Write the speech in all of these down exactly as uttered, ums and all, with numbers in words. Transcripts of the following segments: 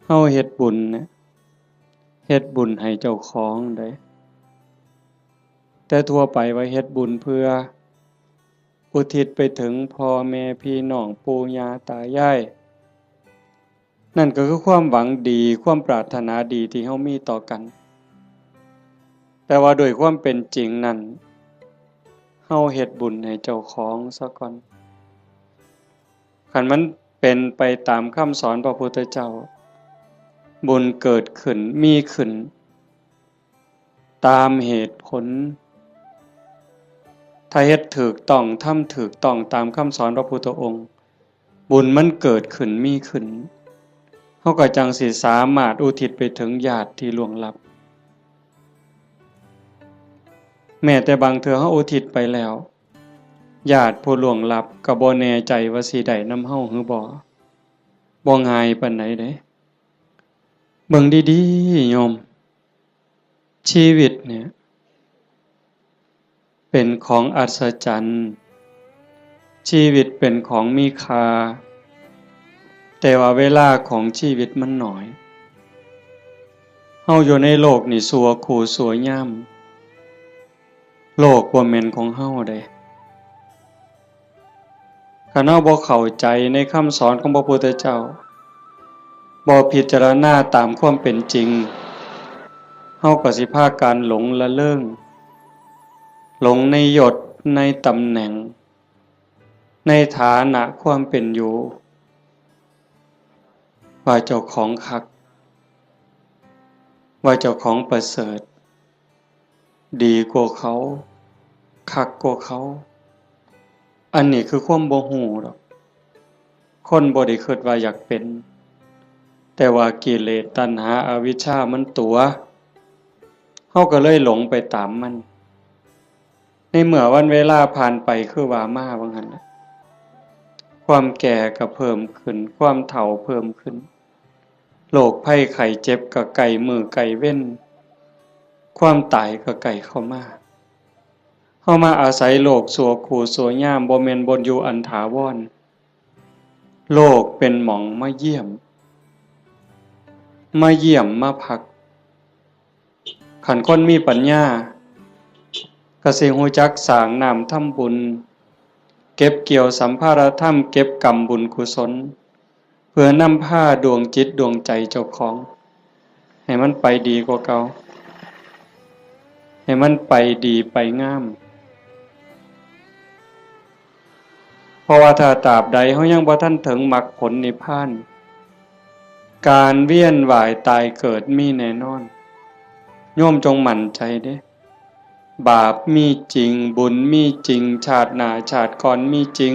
เฮาเฮ็ดบุญเนี่ย เฮ็ดบุญให้เจ้าของเด้ แต่ทั่วไปว่าเฮ็ดบุญเพื่ออุทิศไปถึงพ่อแม่พี่น้องปู่ย่าตายาย นั่นก็คือความหวังดี ความปรารถนาดีที่เฮามีต่อกัน แต่ว่าโดยความเป็นจริงนั้น เฮาเฮ็ดบุญให้เจ้าของซะก่อน คันมันเป็นไปตามคำสอนพระพุทธเจ้า บุญเกิดขึ้น มีขึ้น ตามเหตุผล ถ้าเฮ็ดถูกต้อง ทำถูกต้องตามคำสอนพระพุทธองค์ บุญมันเกิดขึ้น มีขึ้น เฮาก็จั่งสิสามารถอุทิศไปถึงญาติที่ล่วงลับ แม้แต่บางเทื่อเฮาอุทิศไปแล้ว ญาติผู้ล่วงลับก็บ่แน่ใจว่าสิได้นำเฮาหรือบ่ บ่ง่ายปานใดเด้ เบิ่งดีๆ โยม ชีวิตเนี่ย เป็นของอัศจรรย์ ชีวิตเป็นของมีค่า แต่ว่าเวลาของชีวิตมันน้อย เฮาอยู่ในโลกนี่ชั่วคู่ชั่วยาม โลกบ่แม่นของเฮาเด้ คันเฮาบ่เข้าใจในคำสอนของพระพุทธเจ้า บ่พิจารณาตามความเป็นจริง เฮาก็สิพากันหลงละเริง หลงในยศ ในตำแหน่ง ในฐานะความเป็นอยู่ ว่าเจ้าของคัก ว่าเจ้าของประเสริฐ ดีกว่าเขา คักกว่าเขา อันนี้คือความบ่ฮู้ดอก คนบ่ได้คิดว่าอยากเป็น แต่ว่ากิเลสตัณหาอวิชชามันตั๋ว เฮาก็เลยหลงไปตามมัน ในเมื่อวันเวลาผ่านไปคือว่ามาว่าหั่นล่ะ ความแก่ก็เพิ่มขึ้น ความเฒ่าเพิ่มขึ้น โรคภัยไข้เจ็บก็ใกล้มื้อใกล้เว็น ความตายก็ใกล้เข้ามา เฮามาอาศัยโลกชั่วคู่ชั่วยาม บ่แม่นบ่อนอยู่อันถาวร โลกเป็นหม่องมาเยี่ยม มาเยี่ยมมาพัก คันคนมีปัญญา ก็สิฮู้จักสร้างน้ำทำบุญ เก็บเกี่ยวสัมภาระธรรม เก็บกำบุญกุศล เพื่อนำพาดวงจิตดวงใจเจ้าของ ให้มันไปดีกว่าเก่า ให้มันไปดีไปงาม เพราะว่าถ้าตราบใดเฮายังบ่ทันถึงมรรคผลนิพพาน การเวียนว่ายตายเกิดมีแน่นอน โยมจงมั่นใจเด้ บาปมีจริง บุญมีจริง ชาติหน้าชาติก่อนมีจริง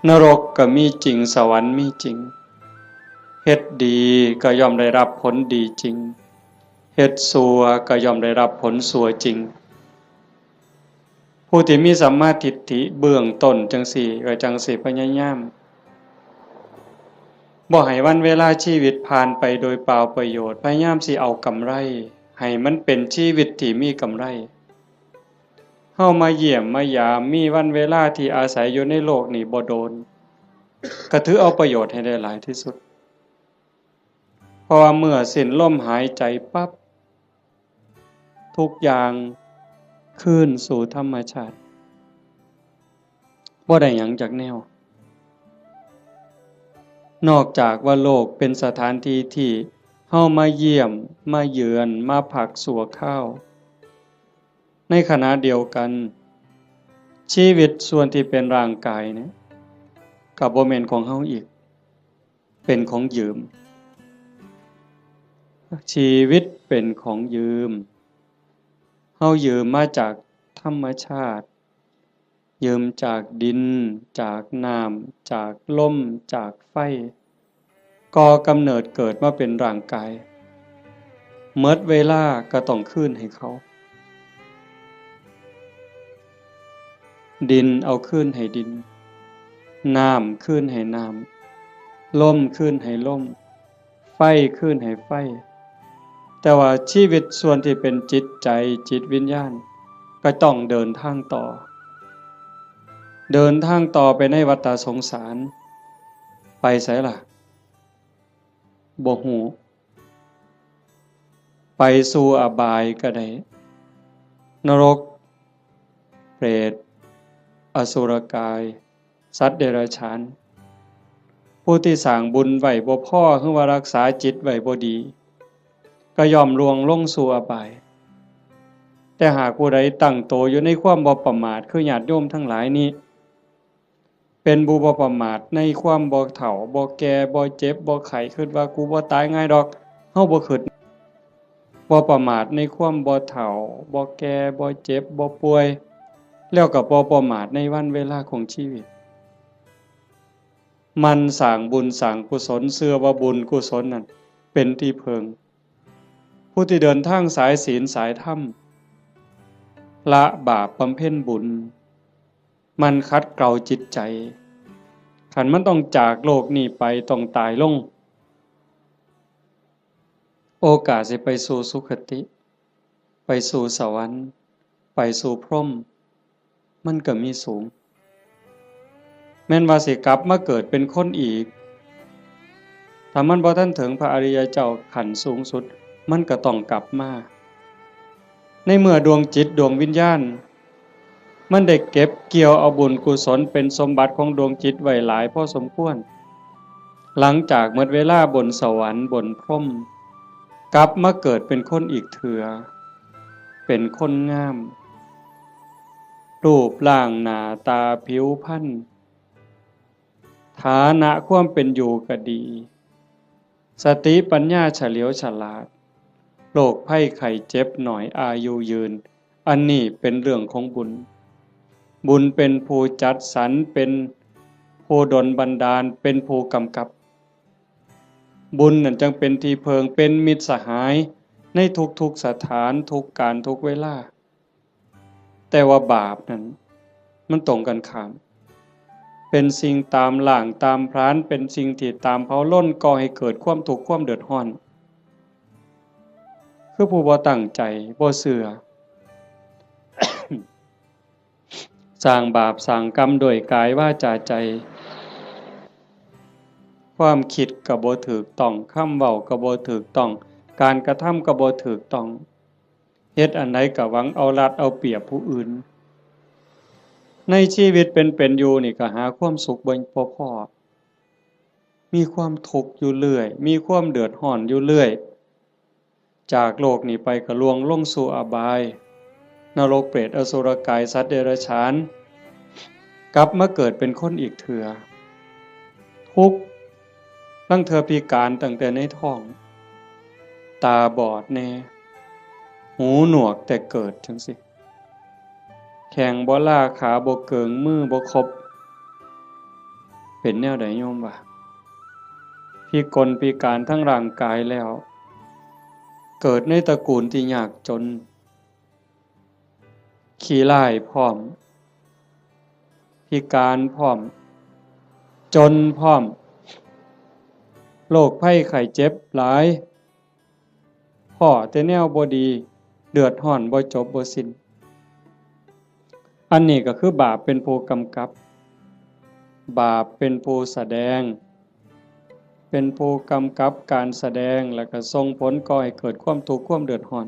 นรกก็มีจริง สวรรค์มีจริง เฮ็ดดีก็ย่อมได้รับผลดีจริง เฮ็ดชั่วก็ย่อมได้รับผลชั่วจริง ผู้ที่มีสัมมาทิฏฐิเบื้องต้นจั่งซี้ ก็จั่งสิพยายาม บ่ให้วันเวลาชีวิตผ่านไปโดยเปล่าประโยชน์ พยายามสิเอากำไร ให้มันเป็นชีวิตที่มีกำไร เฮามาเยี่ยมมายาม มีวันเวลาที่อาศัยอยู่ในโลกนี้บ่โดน ก็ถือเอาประโยชน์ให้ได้หลายที่สุด เพราะว่าเมื่อสิ้นลมหายใจปั๊บ ทุกอย่างคืนสู่ธรรมชาติ บ่ได้หยังจักแนว นอกจากว่าโลกเป็นสถานที่ที่เฮามาเยี่ยม มาเยือน มาพักชั่วคราว ในขณะเดียวกัน ชีวิตส่วนที่เป็นร่างกายเนี่ย ก็บ่แม่นของเฮาอีก เป็นของยืม ชีวิตเป็นของยืม เฮายืมมาจากธรรมชาติ ยืมจากดิน จากน้ำ จากลม จากไฟ ก่อกำเนิดเกิดมาเป็นร่างกาย หมดเวลาก็ต้องคืนให้เขา ดินเอาคืนให้ดิน น้ำคืนให้น้ำ ลมคืนให้ลม ไฟคืนให้ไฟ แต่ว่าชีวิตส่วนที่เป็นจิตใจ จิตวิญญาณ ก็ต้องเดินทางต่อ เดินทางต่อไปในวัฏสงสาร ไปไสล่ะ บ่ฮู้ ไปสู่อบายก็ได้ นรก เปรต อสุรกาย สัตว์เดรัจฉาน ผู้ที่สร้างบุญไว้บ่พอ หรือว่ารักษาจิตไว้บ่ดี ก็ย่อมล่วงลงสู่อบาย แต่หากผู้ใดตั้งโตอยู่ในความบ่ประมาท คือญาติโยมทั้งหลายนี้ เป็นผู้บ่ประมาทในความบ่เฒ่า บ่แก่ บ่เจ็บ บ่ไข้ คิดว่ากูบ่ตายง่ายดอก เฮาบ่คิด บ่ประมาทในความบ่เฒ่า บ่แก่ บ่เจ็บ บ่ป่วย แล้วก็บ่ประมาทในวันเวลาของชีวิต หมั่นสร้างบุญสร้างกุศล เชื่อว่าบุญกุศลนั่นเป็นที่พึ่ง ผู้ที่เดินทางสายศีลสายธรรม ละบาปบำเพ็ญบุญ หมั่นขัดเกลาจิตใจ คันมันต้องจากโลกนี้ไป ต้องตายลง โอกาสสิไปสู่สุคติ ไปสู่สวรรค์ ไปสู่พรหม มันก็มีสูง แม่นว่าสิกลับมาเกิดเป็นคนอีก ถ้ามันบ่ทันถึงพระอริยเจ้าขั้นสูงสุด มันก็ต้องกลับมา ในเมื่อดวงจิตดวงวิญญาณ มันได้เก็บเกี่ยวเอาบุญกุศลเป็นสมบัติของดวงจิตไว้หลายพอสมควร หลังจากหมดเวลาบนสวรรค์บนพรหม กลับมาเกิดเป็นคนอีกเทื่อ เป็นคนงาม รูปร่างหน้าตาผิวพรรณ ฐานะความเป็นอยู่ก็ดี สติปัญญาเฉลียวฉลาด โรคภัยไข้เจ็บน้อย อายุยืน อันนี้เป็นเรื่องของบุญ บุญเป็นผู้จัดสรร เป็นผู้ดลบันดาล เป็นผู้กำกับ บุญนั่นจังเป็นที่เพิ่ง เป็นมิตรสหายในทุกๆสถาน ทุกการ ทุกเวลา แต่ว่าบาปนั่น มันตรงกันข้าม เป็นสิ่งตามล้างตามผลาญ เป็นสิ่งที่ตามเผาลน ก่อให้เกิดความทุกข์ความเดือดร้อน คือผู้บ่ตั้งใจ บ่เชื่อ สร้างบาปสร้างกรรมด้วยกายวาจาใจ ความคิดก็บ่ถูกต้อง คำเว้าก็บ่ถูกต้อง การกระทำก็บ่ถูกต้อง เฮ็ดอันใดก็หวังเอารัดเอาเปรียบผู้อื่น ในชีวิตเป็นเป็นอยู่นี่ก็หาความสุขบ่ บ่พ้อ มีความทุกข์อยู่เรื่อย มีความเดือดร้อนอยู่เรื่อย จากโลกนี้ไปก็ล่วงลงสู่อบาย นรกเปรตอสุรกายสัตว์เดรัจฉาน กลับมาเกิดเป็นคนอีกเทื่อ ทุกข์ ลางเทื่อพิการตั้งแต่ในท้อง ตาบอดแน่ หูหนวกแต่เกิดจั่งซี้ แข้งบ่ลา ขาบ่เกิง มือบ่ครบ เป็นแนวใดโยมวะ พิกลพิการทั้งร่างกายแล้ว เกิดในตระกูลที่ยากจน ขี้ร้ายพร้อม พิการพร้อม จนพร้อม โรคภัยไข้เจ็บหลาย พ้อแต่แนวบ่ดี เดือดร้อนบ่จบบ่สิ้น อันนี้ก็คือบาปเป็นผู้กำกับ บาปเป็นผู้แสดง เป็นผู้กำกับการแสดง แล้วก็ส่งผลก่อให้เกิดความทุกข์ความเดือดร้อน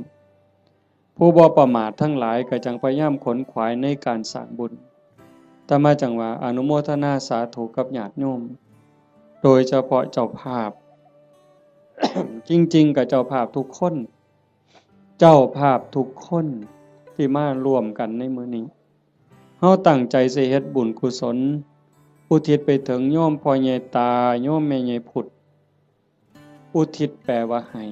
ผู้บ่ประมาททั้งหลายก็จังพยายามขนขวายในการสร้างบุญ อาตมาจังว่าอนุโมทนาสาธุกับญาติโยม โดยเฉพาะเจ้าภาพ จริงๆ ก็เจ้าภาพทุกคน เจ้าภาพทุกคนที่มาร่วมกันในมื้อนี้ เฮาตั้งใจสิเฮ็ดบุญกุศล อุทิศไปถึงโยมพ่อใหญ่ตา โยมแม่ใหญ่พุด อุทิศแปลว่าให้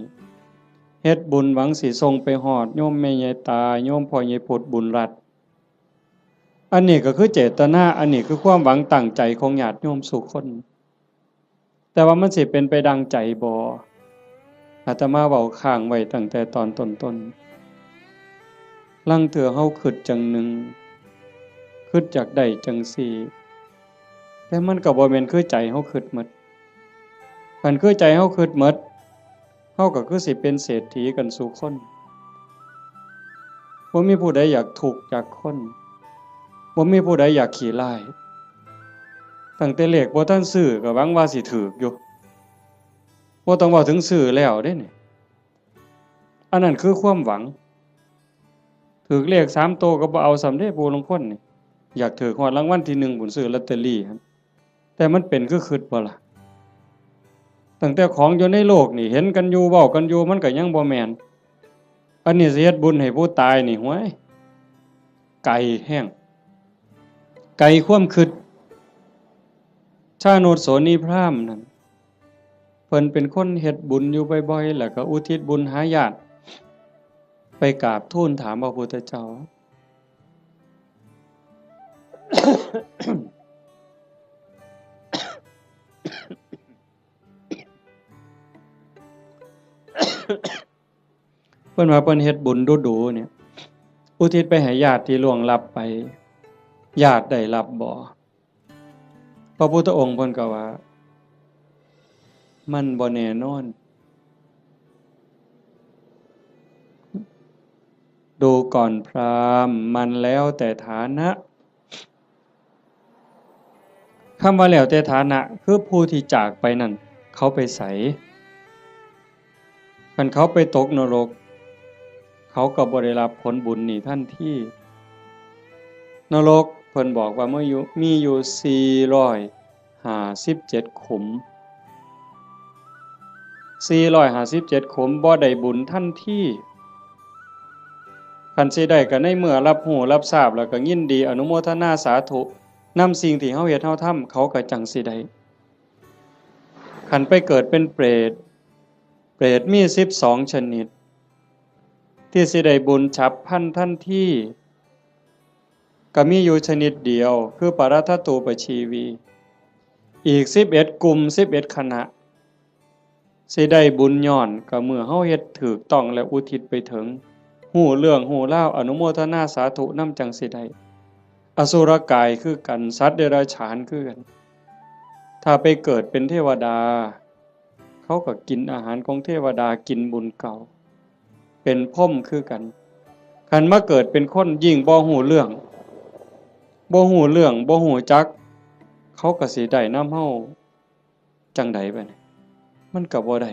เฮ็ดบุญหวังสิส่งไปฮอดโยมแม่ใหญ่ตา โยมพ่อใหญ่พุดบุญรัตน์ อันนี้ก็คือเจตนา อันนี้คือความหวังตั้งใจของญาติโยมสู่คน แต่ว่ามันสิเป็นไปดังใจบ่ อาตมาเว้าค้างไว้ตั้งแต่ตอนต้นๆ ลางเทื่อเฮาคิดจั่งหนึ่ง คิดอยากได้จั่งซี้ แต่มันก็บ่แม่นคือใจเฮาคิดหมด คันคือใจเฮาคิดหมด เฮาก็คือสิเป็นเศรษฐีกันสู่คน บ่มีผู้ใดอยากทุกข์จากคน บ่มีผู้ใดอยากขี้ร้าย ตั้งแต่เลขบ่ทันซื้อก็หวังว่าสิถูกอยู่ โอ บ่ต้องเว้าถึงซื้อแล้วเด้นี่ อันนั้นคือความหวัง ถืกเลขสามโตก็บ่เอาซ้ำเด้ ผู้ลางคนนี่ อยากถืกฮอดรางวัลที่หนึ่งพุ้น ซื้อลอตเตอรี่หั่น แต่มันเป็นคือคิดบ่ล่ะ ตั้งแต่ของอยู่ในโลกนี่ เห็นกันอยู่ เว้ากันอยู่ มันก็ยังบ่แม่น อันนี้สิเฮ็ดบุญให้ผู้ตายนี่ ห้วย ไกลแฮง ไกลความคิด ชาโนชโสนีพราหมณ์นั่น เพิ่นเป็นคนเฮ็ดบุญอยู่บ่อยๆ แล้วก็อุทิศบุญหาญาติ ไปกราบทูลถามพระพุทธเจ้า เพิ่นว่าเพิ่นเฮ็ดบุญดูๆ เนี่ย อุทิศไปให้ญาติที่ล่วงลับไป ญาติได้รับบ่ พระพุทธองค์เพิ่นก็ว่า มันบ่แน่นอน ดูก่อนพราหมณ์ มันแล้วแต่ฐานะ คำว่าแล้วแต่ฐานะ คือผู้ที่จากไปนั่น เขาไปไส คันเขาไปตกนรก เขาก็บ่ได้รับผลบุญนี่ทันที นรกเพิ่นบอกว่ามีอยู่ มีอยู่สี่ร้อยห้าสิบเจ็ดขุม สี่ร้อยห้าสิบเจ็ดขุม บ่ได้บุญทันที คันสิได้ก็ในเมื่อรับรู้รับทราบแล้วก็ยินดีอนุโมทนาสาธุนำสิ่งที่เฮาเฮ็ดเฮาทำ เขาก็จั่งสิได้ คันไปเกิดเป็นเปรต เปรตมีสิบสองชนิด ที่สิได้บุญฉับพลันทันที ก็มีอยู่ชนิดเดียว คือปรัตถตูปชีวี อีกสิบเอ็ดกลุ่ม สิบเอ็ดคณะ สิได้บุญย้อนก็เมื่อเฮาเฮ็ดถูกต้องและอุทิศไปถึง ฮู้เรื่องฮู้ราว อนุโมทนาสาธุนำจั่งสิได้ อสุรกายคือกัน สัตว์เดรัจฉานคือกัน ถ้าไปเกิดเป็นเทวดา เขาก็กินอาหารของเทวดา กินบุญเก่า เป็นพรหมคือกัน คันมาเกิดเป็นคนยิ่งบ่ฮู้เรื่อง บ่ฮู้เรื่อง บ่ฮู้จัก เขาก็สิได้นำเฮาจั่งใดบัดนี้ มันก็บ่ได้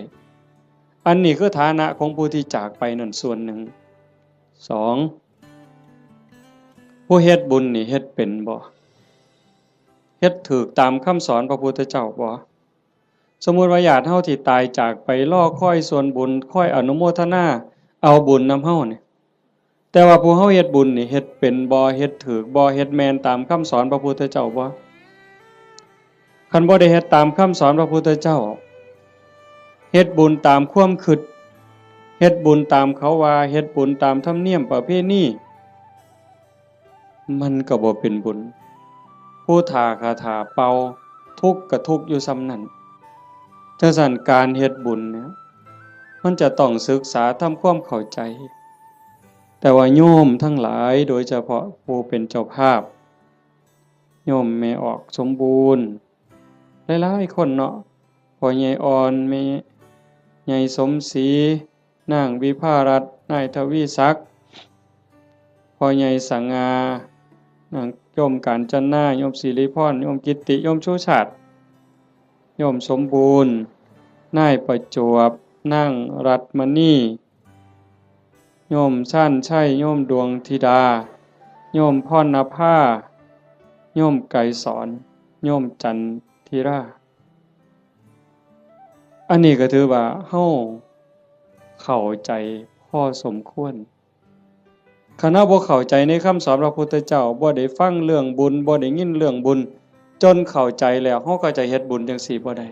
อันนี้คือฐานะของผู้ที่จากไปนั่นส่วนหนึ่ง สอง ผู้เฮ็ดบุญนี่เฮ็ดเป็นบ่ เฮ็ดถูกตามคำสอนพระพุทธเจ้าบ่ สมมุติว่าญาติเฮาที่ตายจากไปรอคอยส่วนบุญ คอยอนุโมทนาเอาบุญนำเฮานี่ แต่ว่าผู้เฮาเฮ็ดบุญนี่เฮ็ดเป็นบ่ เฮ็ดถูกบ่ เฮ็ดแม่นตามคำสอนพระพุทธเจ้าบ่ คันบ่ได้เฮ็ดตามคำสอนพระพุทธเจ้า เฮ็ดบุญตามความคิด เฮ็ดบุญตามเขาว่า เฮ็ดบุญตามธรรมเนียมประเพณี มันก็บ่เป็นบุญ ผู้ถ้าคาถาเป่า ทุกข์ก็ทุกข์อยู่ส่ำนั้น จั่งซั้นการเฮ็ดบุญเนี่ย มันจะต้องศึกษาทำความเข้าใจ แต่ว่าโยมทั้งหลาย โดยเฉพาะผู้เป็นเจ้าภาพ โยมแม่ออกสมบูรณ์ หลายๆคนเนาะ พ่อใหญ่อ่อน แม่ใหญ่สมศรี นางวิภารัตน์ นายทวีศักดิ์ พ่อใหญ่สง่า นางโยมกาญจนา โยมสิริพร โยมกิตติ โยมชูชาติ โยมสมบูรณ์ นายประจวบ นางรัตน์มณี โยมชาญชัย โยมดวงธิดา โยมพรณภา โยมไกรสอน โยมจันทิรา อันนี้ก็ถือว่าเฮาเข้าใจพอสมควร คันเฮาบ่เข้าใจในคำสอนพระพุทธเจ้า บ่ได้ฟังเรื่องบุญ บ่ได้ยินเรื่องบุญ จนเข้าใจแล้ว เฮาก็จะเฮ็ดบุญจั่งซี้บ่ได้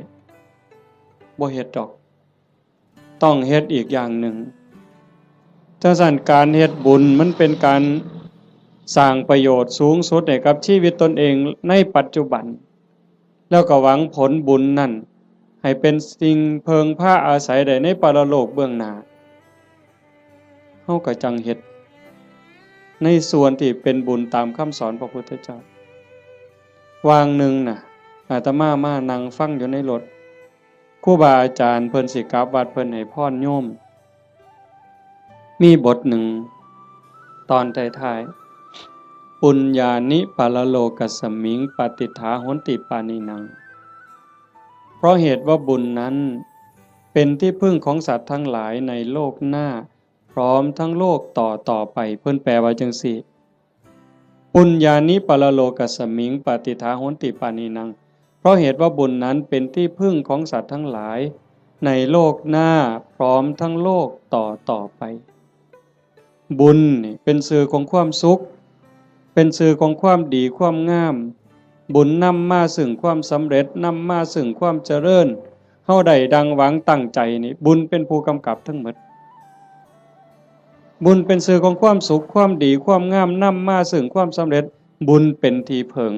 บ่เฮ็ดดอก ต้องเฮ็ดอีกอย่างหนึ่ง จั่งซั้นการเฮ็ดบุญมันเป็นการสร้างประโยชน์สูงสุดให้กับชีวิตตนเองในปัจจุบัน แล้วก็หวังผลบุญนั่นให้เป็นสิ่งเพิ่งพาอาศัยได้ในปรโลกเบื้องหน้า เฮาก็จั่งเฮ็ดในส่วนที่เป็นบุญตามคำสอนพระพุทธเจ้า วางหนึ่งน่ะ อาตมามานั่งฟังอยู่ในรถ ครูบาอาจารย์เพิ่นสิกลับวัด เพิ่นให้พรโยม มีบทหนึ่ง ตอนท้ายๆ ปุญญานิปรโลกัสมิง ปาติฏฐาโหนติปาณินัง เพราะเหตุว่าบุญนั้น เป็นที่พึ่งของสัตว์ทั้งหลายในโลกหน้า พร้อมทั้งโลกต่อต่อไป เพิ่นแปลว่าจั่งซี้ ปุญญานิปรโลกัสมิง ปฏิฏฐาโหนติปาณีนัง เพราะเหตุว่าบุญนั้นเป็นที่พึ่งของสัตว์ทั้งหลาย ในโลกหน้าพร้อมทั้งโลกต่อต่อไป บุญนี่เป็นชื่อของความสุข เป็นชื่อของความดีความงาม บุญนำมาซึ่งความสำเร็จ นำมาซึ่งความเจริญ เฮาได้ดังหวังตั้งใจนี่ บุญเป็นผู้กำกับทั้งหมด บุญเป็นชื่อของความสุข ความดี ความงาม นำมาซึ่งความสำเร็จ บุญเป็นที่เพิ่ง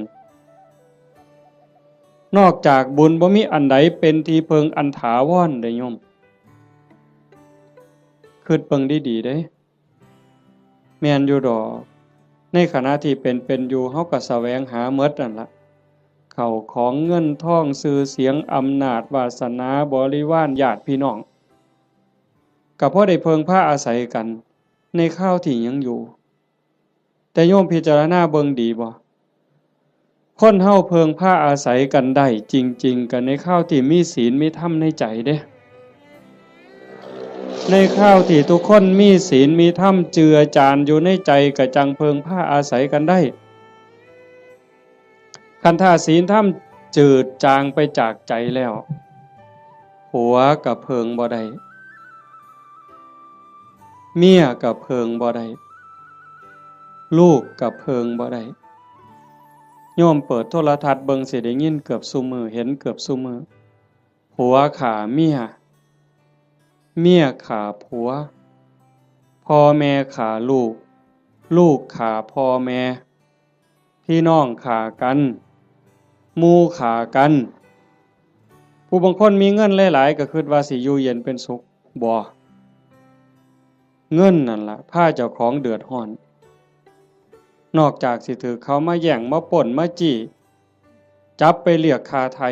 นอกจากบุญบ่มีอันใดเป็นที่เพิ่งอันถาวรเด้โยม คิดเบิ่งดีๆเด้ แม่นอยู่ดอก ในขณะที่เป็นเป็นอยู่ เฮาก็แสวงหาหมดนั่นละ เข้าของเงินทอง ชื่อเสียง อำนาจ วาสนา บริวาร ญาติพี่น้อง ก็พอได้เพิ่งพาอาศัยกัน ในคราวที่ยังอยู่ แต่โยมพิจารณาเบิ่งดีบ่ คนเฮาเพิ่งพาอาศัยกันได้จริงๆ ก็ในคราวที่มีศีลมีธรรมในใจเด้ ในคราวที่ทุกคนมีศีลมีธรรมเจือจานอยู่ในใจ ก็จั่งเพิ่งพาอาศัยกันได้ คันถ้าศีลธรรมจืดจางไปจากใจแล้ว ผัวก็เพิ่งบ่ได้ เมียก็เพิ่งบ่ได้ ลูกก็เพิ่งบ่ได้ โยมเปิดโทรทัศน์เบิ่งสิได้ยินเกือบซุมื้อ เห็นเกือบซุมื้อ ผัวฆ่าเมีย เมียฆ่าผัว พ่อแม่ฆ่าลูก ลูกฆ่าพ่อแม่ พี่น้องฆ่ากัน หมู่ฆ่ากัน ผู้บางคนมีเงินหลายๆ ก็คิดว่าสิอยู่เย็นเป็นสุข บ่ เงินนั่นล่ะพาเจ้าของเดือดร้อน นอกจากสิถืกเขามาแย่ง มาปล้น มาจี้ จับไปเรียกค่าไถ่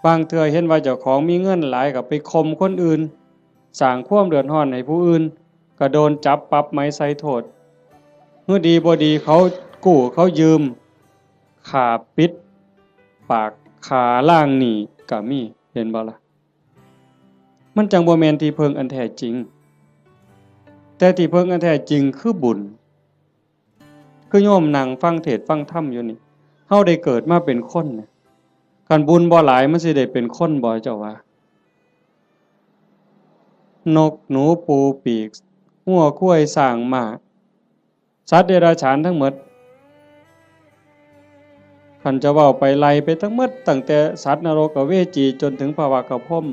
บางเทื่อเห็นว่าเจ้าของมีเงินหลายก็ไปข่มคนอื่น สร้างความเดือดร้อนให้ผู้อื่น ก็โดนจับปรับใหม่ใส่โทษ เมื่อดีบ่ดีเขากู้เขายืม ฆ่าปิดปาก ฆ่าล้างหนี้ก็มี เห็นบ่ล่ะ มันจั่งบ่แม่นที่เพิ่งอันแท้จริง แต่ที่เพิ่งอันแท้จริงคือบุญ คือโยมนั่งฟังเทศน์ฟังธรรมอยู่นี่ เฮาได้เกิดมาเป็นคนเนี่ย คันบุญบ่หลายมันสิได้เป็นคนบ่เจ้าว่า นกหนูปูปีก งัวควายช้างม้า สัตว์เดรัจฉานทั้งหมด คันจะเว้าไปไล่ไปทั้งหมด ตั้งแต่สัตว์นรกอเวจีจนถึงพระวากพรหม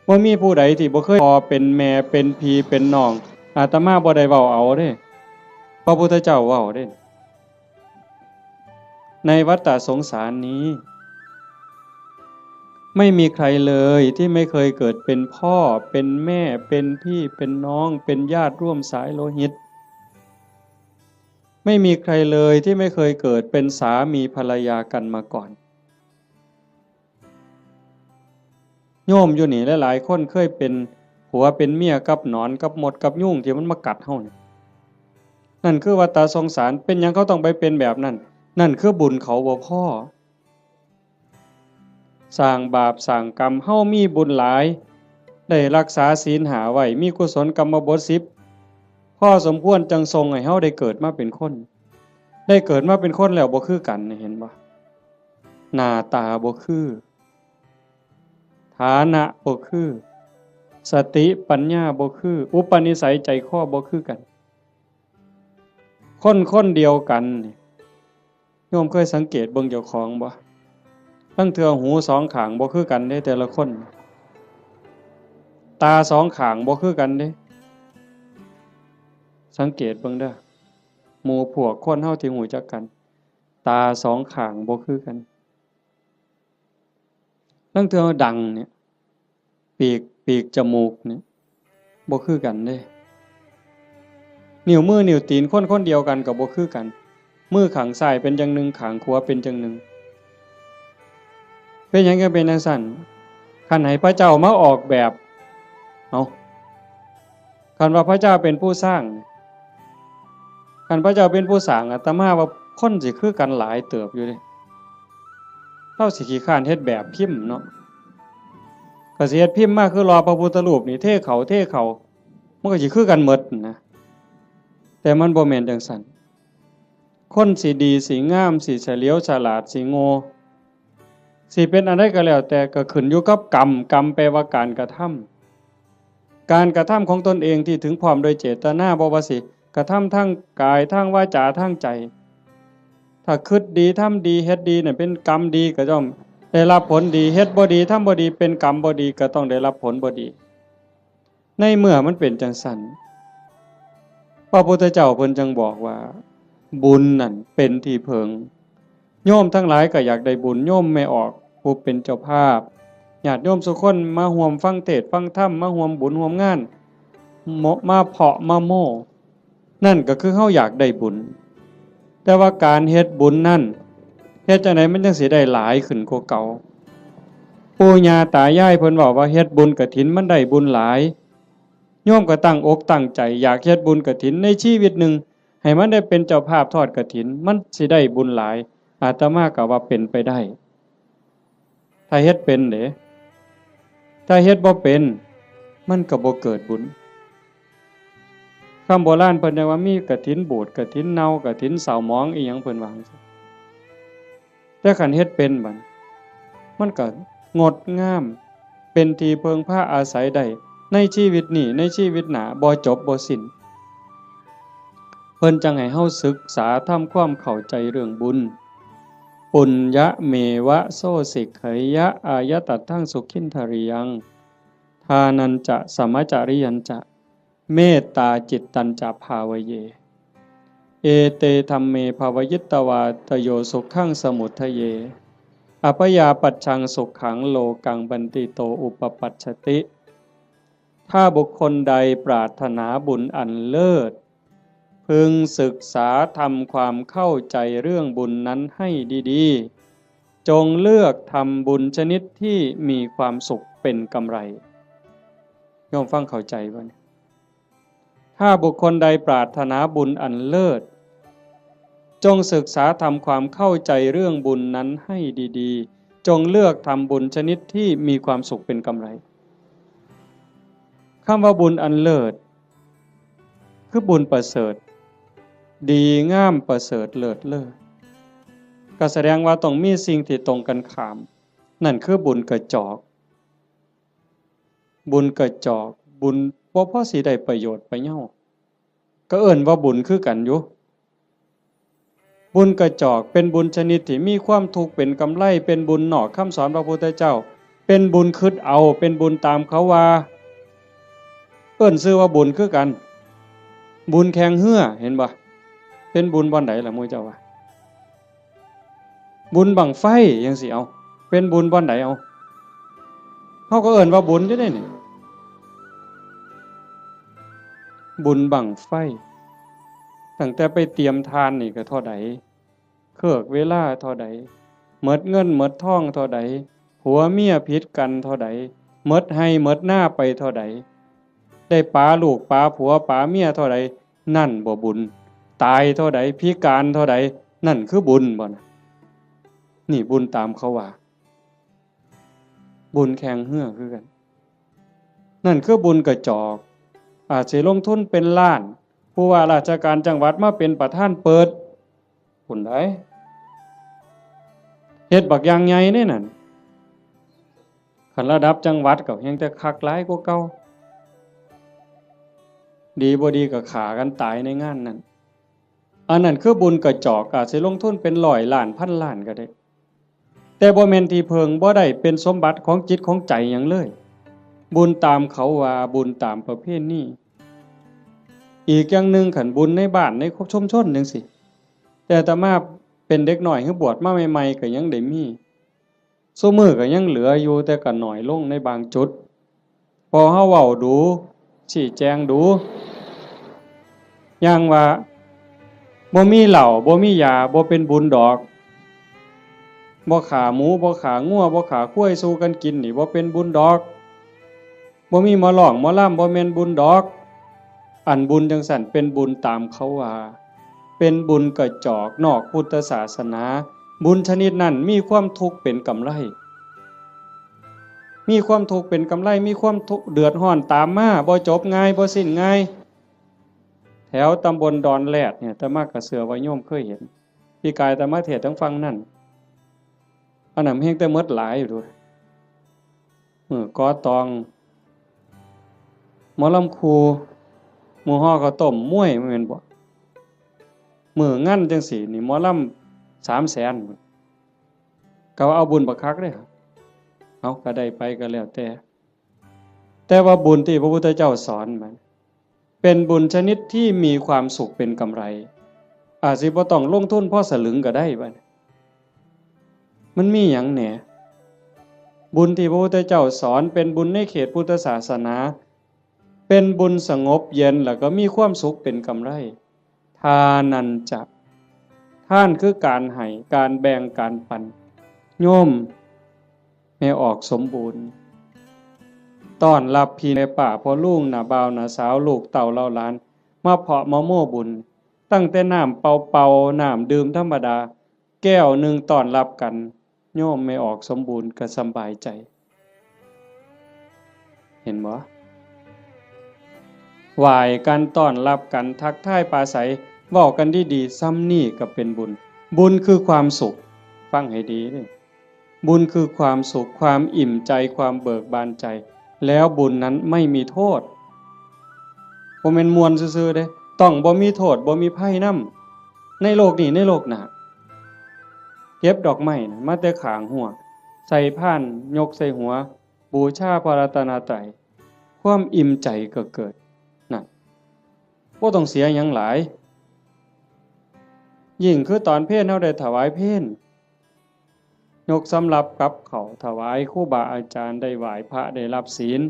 บ่มีผู้ใดที่บ่เคยพ่อเป็นแม่เป็นพี่เป็นน้อง อาตมาบ่ได้เว้าเอาเด้ พระพุทธเจ้าเว้าเด้ ในวัฏฏะสงสารนี้ ไม่มีใครเลยที่ไม่เคยเกิดเป็นพ่อ เป็นแม่ เป็นพี่ เป็นน้อง เป็นญาติร่วมสายโลหิต ไม่มีใครเลยที่ไม่เคยเกิดเป็นสามีภรรยากันมาก่อน โยมอยู่นี่หลายๆ คนเคยเป็นผัวเป็นเมียกับหนอนกับมดกับยุงที่มันมากัดเฮานี่ นั่นคือวัฏฏะสงสาร เป็นหยังเขาต้องไปเป็นแบบนั้น นั่นคือบุญเขาบ่พอ สร้างบาปสร้างกรรม เฮามีบุญหลาย ได้รักษาศีลห้าไว้ มีกุศลกรรมบทสิบ พอสมควรจั่งส่งให้เฮาได้เกิดมาเป็นคน ได้เกิดมาเป็นคนแล้วบ่คือกัน เห็นบ่ หน้าตาบ่คือ ฐานะบ่คือ สติปัญญาบ่คือ อุปนิสัยใจคอบ่คือกัน คนคนเดียวกันนี่ โยมเคยสังเกตเบิ่งเจ้าของบ่ ลางเทื่อหูสองข้างบ่คือกันเด้แต่ละคน ตาสองข้างบ่คือกันเด้ สังเกตเบิ่งเด้อ หมู่พวกคนเฮาที่รู้จักกัน ตาสองข้างบ่คือกัน ลางเทื่อดังเนี่ย ปีก ปีกจมูกเนี่ย บ่คือกันเด้ นิ้วมือนิ้วตีนคนคนเดียวกันก็บ่คือกัน มือข้างซ้ายเป็นจั่งหนึ่ง ข้างขวาเป็นจั่งหนึ่ง เป็นหยังจั่งเป็นจั่งซั้น คันให้พระเจ้ามาออกแบบ เอ้า คันว่าพระเจ้าเป็นผู้สร้าง คันพระเจ้าเป็นผู้สร้าง อาตมาว่าคนสิคือกันหลายเติบอยู่เด้ ลาวสิขี้คร้านเฮ็ดแบบพิมพ์เนาะ ก็สิเฮ็ดพิมพ์มาคือหล่อพระพุทธรูปนี่ เทเข้า เทเข้า มันก็สิคือกันหมดนะ แต่มันบ่แม่นจังซั่น คนสิดี สิงาม สิเฉลียวฉลาด สิโง่ สิเป็นอันใดก็แล้วแต่ ก็ขึ้นอยู่กับกรรม กรรมแปลว่าการกระทำ การกระทำของตนเองที่ถึงพร้อมโดยเจตนา บ่ว่าสิกระทำทางกาย ทางวาจา ทางใจ ถ้าคิดดี ทำดี เฮ็ดดีเนี่ยเป็นกรรมดี ก็ย่อมได้รับผลดี เฮ็ดบ่ดี ทำบ่ดี เป็นกรรมบ่ดี ก็ต้องได้รับผลบ่ดี ในเมื่อมันเป็นจังซั่น พระพุทธเจ้าเพิ่นจังบอกว่า บุญนั่นเป็นที่เพิง โยมทั้งหลายก็อยากได้บุญ โยมแม่ออกผู้เป็นเจ้าภาพ ญาติโยมสุคนมาร่วมฟังเทศน์ฟังธรรม มาร่วมบุญร่วมงาน มาเพาะมาโม้ นั่นก็คือเฮาอยากได้บุญ แต่ว่าการเฮ็ดบุญนั่น เฮ็ดจั่งใดมันจั่งสิได้หลายขึ้นกว่าเก่า ปู่ย่าตายายเพิ่นเว้าว่าเฮ็ดบุญกฐินมันได้บุญหลาย โยมก็ตั้งอกตั้งใจอยากเฮ็ดบุญกฐินในชีวิตหนึ่ง ให้มันได้เป็นเจ้าภาพทอดกฐิน มันสิได้บุญหลาย อาตมาก็ว่าเป็นไปได้ ถ้าเฮ็ดเป็นเด้ ถ้าเฮ็ดบ่เป็น มันก็บ่เกิดบุญ คำโบราณเพิ่นเรียกว่ามีกฐินบูด กฐินเน่า กฐินเศร้าหมอง อีหยังเพิ่นว่าจั่งซี้ แต่คันเฮ็ดเป็นบัด มันก็งดงาม เป็นที่เพิ่งพาอาศัยได้ ในชีวิตนี้ ในชีวิตหน้า บ่จบบ่สิ้น เพิ่นจั่งให้เฮาศึกษาทำความเข้าใจเรื่องบุญ ปุญญะเมวะโสสิกขยะ อายะตัตถังสุขินทริยัง ทานัญจะ สมจริยัญจะ เมตตาจิตตัญจะ ภาวะเย เอเตธัมเม ภาวะยิตวา ตโยสุขังสมุททะเย อัพยาปัชชังสุขัง โลกังบันติโต อุปปัชชติ ถ้าบุคคลใดปรารถนาบุญอันเลิศ พึงศึกษาทำความเข้าใจเรื่องบุญนั้นให้ดีๆ จงเลือกทำบุญชนิดที่มีความสุขเป็นกำไร โยมฟังเข้าใจบ่เนี่ย ถ้าบุคคลใดปรารถนาบุญอันเลิศ จงศึกษาทำความเข้าใจเรื่องบุญนั้นให้ดีๆ จงเลือกทำบุญชนิดที่มีความสุขเป็นกำไร คำว่าบุญอันเลิศ คือบุญประเสริฐ ดีงามประเสริฐเลิศเลอ ก็แสดงว่าต้องมีสิ่งที่ตรงกันข้าม นั่นคือบุญกระจอก บุญกระจอก บุญบ่พอสิได้ประโยชน์ประเยา ก็เอิ้นว่าบุญคือกันอยู่ บุญกระจอกเป็นบุญชนิดที่มีความทุกข์เป็นกำไร เป็นบุญนอกคำสอนพระพุทธเจ้า เป็นบุญคิดเอา เป็นบุญตามเขาว่า เอิ้นชื่อว่าบุญคือกัน บุญแข่งเฮือ เห็นบ่ เป็นบุญบ่อนใดล่ะหมู่เจ้าว่า บุญบั้งไฟจั่งซี้ เอา เป็นบุญบ่อนใด เอา เฮาก็เอิ้นว่าบุญอยู่เด้นี่ บุญบั้งไฟ ตั้งแต่ไปเตรียมถ่านนี่ก็เท่าใด เคิกเวลาเท่าใด หมดเงินหมดทองเท่าใด ผัวเมียผิดกันเท่าใด หมดไฮ่หมดนาไปเท่าใด ได้ปาลูกปาผัวปาเมียเท่าใด นั่นบ่บุญ ตายเท่าใด พิการเท่าใด นั่นคือบุญบ่นะ นี่บุญตามเขาว่า บุญแข่งเฮือคือกัน นั่นคือบุญกระจอก อาจสิลงทุนเป็นล้าน ผู้ว่าราชการจังหวัดมาเป็นประธานเปิด พุ้นใด๋ เฮ็ดบักอย่างใหญ่เด้นั่น คันระดับจังหวัดก็แฮ่งแต่คักหลายกว่าเก่า ดีบ่ดีก็ฆ่ากันตายในงานนั่น อันนั้นคือบุญกระจอก อาจสิลงทุนเป็นร้อยล้านพันล้านก็ได้ แต่บ่แม่นที่เพิ่ง บ่ได้เป็นสมบัติของจิตของใจหยังเลย บุญตามเขาว่า บุญตามประเพณี อีกอย่างหนึ่ง คันบุญในบ้านในชุมชนจั่งซี้ แต่อาตมาเป็นเด็กน้อย คือบวชมาใหม่ๆ ก็ยังได้มี ซุมื้อก็ยังเหลืออยู่ แต่ก็น้อยลงในบางจุด พอเฮาเว้าดู๋ ชี้แจงดู๋ อย่างว่า บ่มีเหล้า บ่มียา บ่เป็นบุญดอก บ่ฆ่าหมู บ่ฆ่างัว บ่ฆ่าควายสู่กันกินนี่ บ่เป็นบุญดอก บ่มีหมอร้องหมอลำ บ่แม่นบุญดอก อันบุญจั่งซั้นเป็นบุญตามเขาว่า เป็นบุญกระจอกนอกพุทธศาสนา บุญชนิดนั้นมีความทุกข์เป็นกำไร มีความทุกข์เป็นกำไร มีความทุกข์เดือดร้อนตามมา บ่จบง่าย บ่สิ้นง่าย แถวตำบลดอนแรดเนี่ย อาตมาก็เชื่อว่าโยมเคยเห็น ปีกายอาตมาเทศน์ทางฝั่งนั่น อันนั้นแฮงแต่หมดหลายอยู่เด้อ มื้อก่อตอง หมอลำครู มื้อห่อข้าวต้ม มวย แม่นบ่ มื้องานจั่งซี้นี่ หมอลำสามแสน ก็ว่าเอาบุญบักคักเด้ เอา ก็ได้ไปก็แล้วแต่ แต่ว่าบุญที่พระพุทธเจ้าสอนมัน เป็นบุญชนิดที่มีความสุขเป็นกำไร อาจสิบ่ต้องลงทุนพอสลึงก็ได้บัดนี้ มันมีหยังแหน่ บุญที่พระพุทธเจ้าสอนเป็นบุญในเขตพุทธศาสนา เป็นบุญสงบเย็นแล้วก็มีความสุขเป็นกำไร ทานัญจะ ทานคือการให้ การแบ่ง การปัน โยมแม่ออกสมบูรณ์ ต้อนรับพี่แม่ป้าพ่อลุง น้าบ่าว น้าสาว ลูกเต้าเหล่าหลาน มาเพาะมาโม้บุญ ตั้งแต่น้ำเปล่าๆ น้ำดื่มธรรมดา แก้วหนึ่งต้อนรับกัน โยมแม่ออกสมบูรณ์ก็สำบายใจ เห็นบ่ ไหว้กัน ต้อนรับกัน ทักทายปราศรัย เว้ากันดีๆ ส่ำนี้ก็เป็นบุญ บุญคือความสุข ฟังให้ดีเด้อ บุญคือความสุข ความอิ่มใจ ความเบิกบานใจ แล้วบุญนั้นไม่มีโทษ บ่แม่นม่วนซื่อๆเด้ ต้องบ่มีโทษ บ่มีภัยนำ ในโลกนี้ ในโลกหน้า เก็บดอกไม้นะ มาแต่ข้างฮั้ว ใส่พาน ยกใส่หัว บูชาพระรัตนตรัย ความอิ่มใจก็เกิด นั่น บ่ต้องเสียหยังหลาย ยิ่งคือตอนเพลเฮาได้ถวายเพล ยกสำรับกับข้าวถวายครูบาอาจารย์ ได้ไหว้พระ ได้รับศีล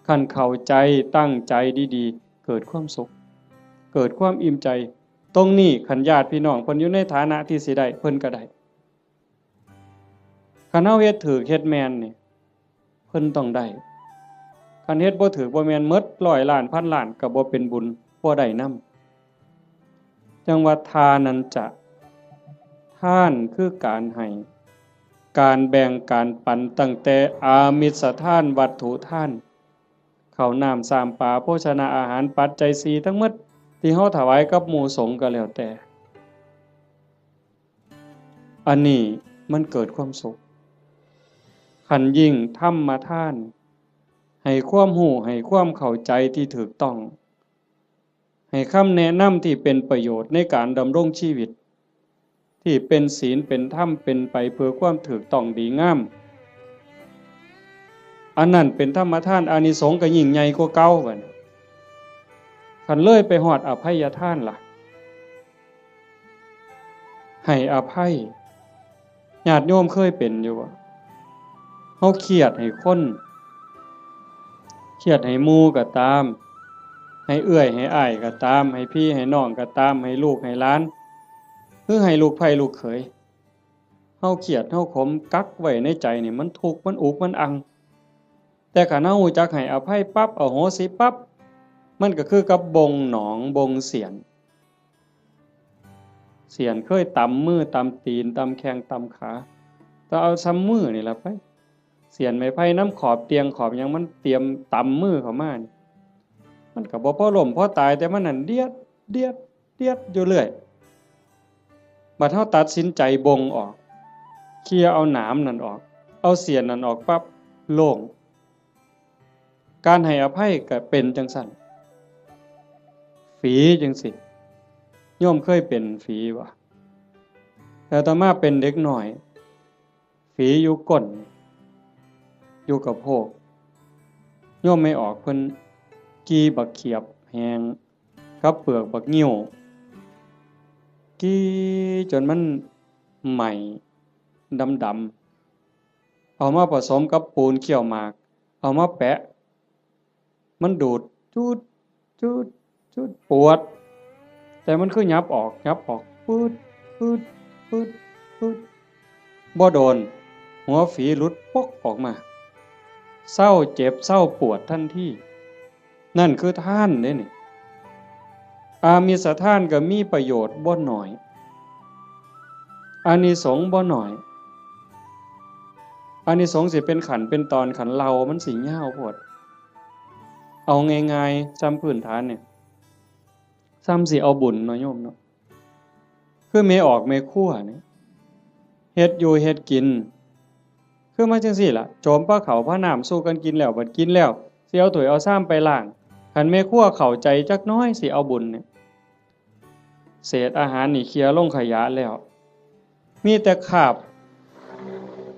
คันเข้าใจ ตั้งใจดีๆ เกิดความสุข เกิดความอิ่มใจ ตรงนี้คันญาติพี่น้องเพิ่นอยู่ในฐานะที่สิได้ เพิ่นก็ได้ คันเฮาเฮ็ดถูก เฮ็ดแม่นนี่ เพิ่นต้องได้ คันเฮ็ดบ่ถูกบ่แม่น หมดร้อยล้าน พันล้าน ก็บ่เป็นบุญ บ่ได้นำ จั่งว่าทานัญจะ ทานคือการให้ การแบ่ง การปัน ตั้งแต่อามิสทาน วัตถุทาน ข้าวน้ำ ซ้ำปลา โภชนาอาหาร ปัจจัยสี่ทั้งหมด ที่เฮาถวายกับหมู่สงฆ์ก็แล้วแต่ อันนี้มันเกิดความสุข คันยิ่งธรรมทาน ให้ความรู้ ให้ความเข้าใจที่ถูกต้อง ให้คำแนะนำที่เป็นประโยชน์ในการดำรงชีวิต ที่เป็นศีล เป็นธรรม เป็นไปเพื่อความถูกต้องดีงาม อันนั้นเป็นธรรมทาน อานิสงส์ก็ยิ่งใหญ่กว่าเก่าบัดนี้ คันเลยไปฮอดอภัยทานล่ะ ให้อภัย ญาติโยมเคยเป็นอยู่บ่ เฮาเครียดให้คน เครียดให้หมู่ก็ตาม ให้เอื้อยให้อ้ายก็ตาม ให้พี่ให้น้องก็ตาม ให้ลูกให้หลาน หรือให้ลูกใผลูกเขย เฮาเครียด เฮาขม กักไว้ในใจนี่ มันทุกข์ มันอุก มันอัง แต่คันเฮารู้จักให้อภัยปั๊บ อโหสิปั๊บ มันก็คือกับบ่งหนอง บ่งเสี้ยน เสี้ยนเคยตำมือ ตำตีน ตำแข้ง ตำขา ก็เอาส่ำมือนี่ล่ะไป เสี้ยนไม้ไผ่นำขอบเตียงขอบหยัง มันเตรียมตำมือเข้ามานี่ มันก็บ่พอล้มพอตาย แต่มันนั่นเดียด เดียด เดียดอยู่เรื่อย บัดเฮาตัดสินใจบ่งออก เคลียร์เอาหนามนั่นออก เอาเสี้ยนนั่นออกปั๊บ โล่ง การให้อภัยก็เป็นจั่งซั้น ฝีจั่งซี้ โยมเคยเป็นฝีบ่ แต่อาตมาเป็นเด็กน้อย ฝีอยู่ก้น อยู่กะโพก โยมแม่ออกเพิ่นขี่บักเขียบแห้ง กับเปลือกบักงิ้ว ขี่จนมันไหม้ดำๆ เอามาผสมกับปูนเคี่ยวหมาก เอามาแปะ มันดูด จูด จูด จูด ปวด แต่มันคือหยับออก หยับออก ปืด ปืด ปืด ปืด บ่โดน หัวฝีหลุดปกออกมา เซาเจ็บ เซาปวดทันที นั่นคือทานเด้นี่ อามิสทานก็มีประโยชน์บ่น้อย อานิสงส์บ่น้อย อานิสงส์สิเป็นขั้นเป็นตอน คันเล่ามันสิยาวโพด เอาง่ายๆ ส่ำพื้นฐานเนี่ย ส่ำสิเอาบุญเนาะโยมเนาะ คือแม่ออกแม่ครัวเนี่ย เฮ็ดอยู่เฮ็ดกิน คือมาจั่งซี้ล่ะ โจมพาข้าวพาน้ำสู่กันกินแล้ว บัดกินแล้ว สิเอาถ้วยเอาชามไปล้าง คันแม่ครัวเข้าใจจักหน่อย สิเอาบุญเนี่ย เศษอาหารนี่เคลียร์ลงขยะแล้ว มีแต่คราบ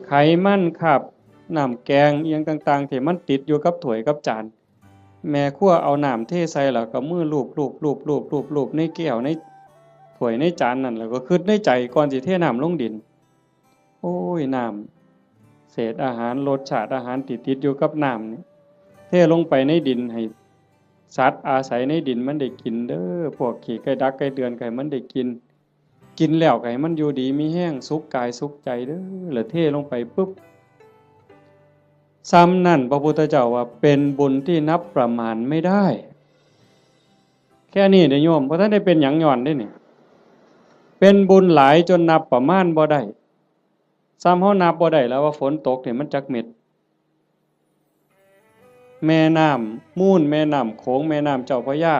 ไขมัน คราบน้ำแกงอิหยังต่างๆ ที่มันติดอยู่กับถ้วยกับจาน แม่ครัวเอาน้ำเทใส่แล้วก็มือลูบๆๆๆๆในแก้วในถ้วยในจานนั่น แล้วก็คิดในใจก่อนสิเทน้ำลงดิน โอ้ย น้ำ เศษอาหาร รสชาติอาหารที่ติดอยู่กับน้ำนี่ เทลงไปในดิน ให้สัตว์อาศัยในดินมันได้กินเด้อ พวกขี้ไก่ดักไก่เดือนก็ให้มันได้กิน กินแล้วก็ให้มันอยู่ดีมีแฮง สุขกายสุขใจเด้อ แล้วเทลงไปปุ๊บ ส่ำนั่นพระพุทธเจ้าว่าเป็นบุญที่นับประมาณไม่ได้ แค่นี้เด้อโยม บ่ทันได้เป็นหยังย้อนเด้นี่ เป็นบุญหลายจนนับประมาณบ่ได้ ส่ำเฮานับบ่ได้แล้วว่าฝนตกนี่มันจักเม็ด แม่น้ำมูล แม่น้ำโขง แม่น้ำเจ้าพระยา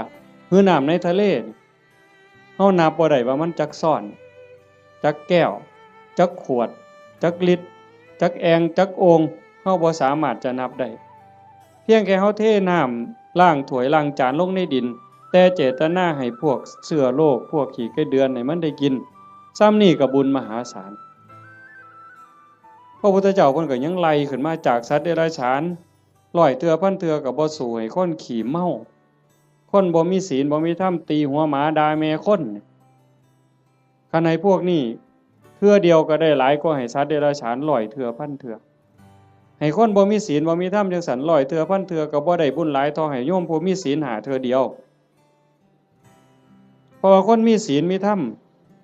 หรือน้ำในทะเลนี่ เฮานับบ่ได้ว่ามันจักซ้อน จักแก้ว จักขวด จักลิตร จักแอ่ง จักโอ่ง เฮาบ่สามารถจะนับได้ เพียงแค่เฮาเทน้ำล้างถ้วยล้างจานลงในดิน แต่เจตนาให้พวกเชื้อโรค พวกขี้ไก่เดือนให้มันได้กิน ส่ำนี่ก็บุญมหาศาล พระพุทธเจ้าเพิ่นก็ยังไล่ขึ้นมาจากสัตว์เดรัจฉาน ร้อยเทื่อพันเทื่อก็บ่สู้ให้คนขี้เมา คนบ่มีศีลบ่มีธรรม ตีหัวหมาด่าแม่คน คันให้พวกนี้เทื่อเดียวก็ได้หลายกว่าให้สัตว์เดรัจฉานร้อยเทื่อพันเทื่อ ให้คนบ่มีศีลบ่มีธรรมจั่งซั้นร้อยเทื่อพันเทื่อก็บ่ได้บุญหลายเท่าให้โยมผู้มีศีลห้าเทื่อเดียว เพราะว่าคนมีศีลมีธรรม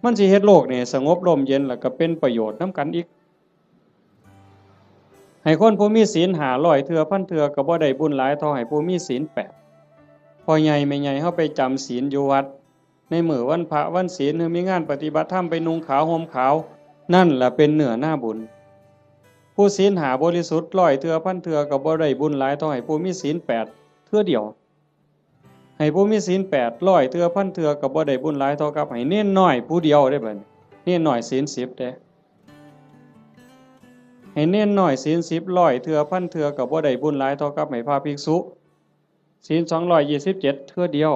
มันสิเฮ็ดโลกนี่สงบร่มเย็น แล้วก็เป็นประโยชน์นำกันอีก ให้คนผู้มีศีลห้าร้อยเทื่อพันเทื่อก็บ่ได้บุญหลายเท่าให้ผู้มีศีลแปด พ่อใหญ่แม่ใหญ่เฮาไปจำศีลอยู่วัด ในมื้อวันพระวันศีล หรือมีงานปฏิบัติธรรมไปนุ่งขาวห่มขาว นั่นล่ะเป็นเนื้อนาบุญ ผู้ศีลห้าบริสุทธิ์ร้อยเทื่อพันเทื่อก็บ่ได้บุญหลายเท่าให้ผู้มีศีลแปดเทื่อเดียว ให้ผู้มีศีลแปดร้อยเทื่อพันเทื่อก็บ่ได้บุญหลายเท่ากับให้เณรน้อยผู้เดียวเด้บัดนี้ เณรน้อยศีลสิบเด้ ให้เณรน้อยศีลสิบร้อยเทื่อพันเทื่อก็บ่ได้บุญหลายเท่ากับให้พระภิกษุศีลสองร้อยยี่สิบเจ็ดเทื่อเดียว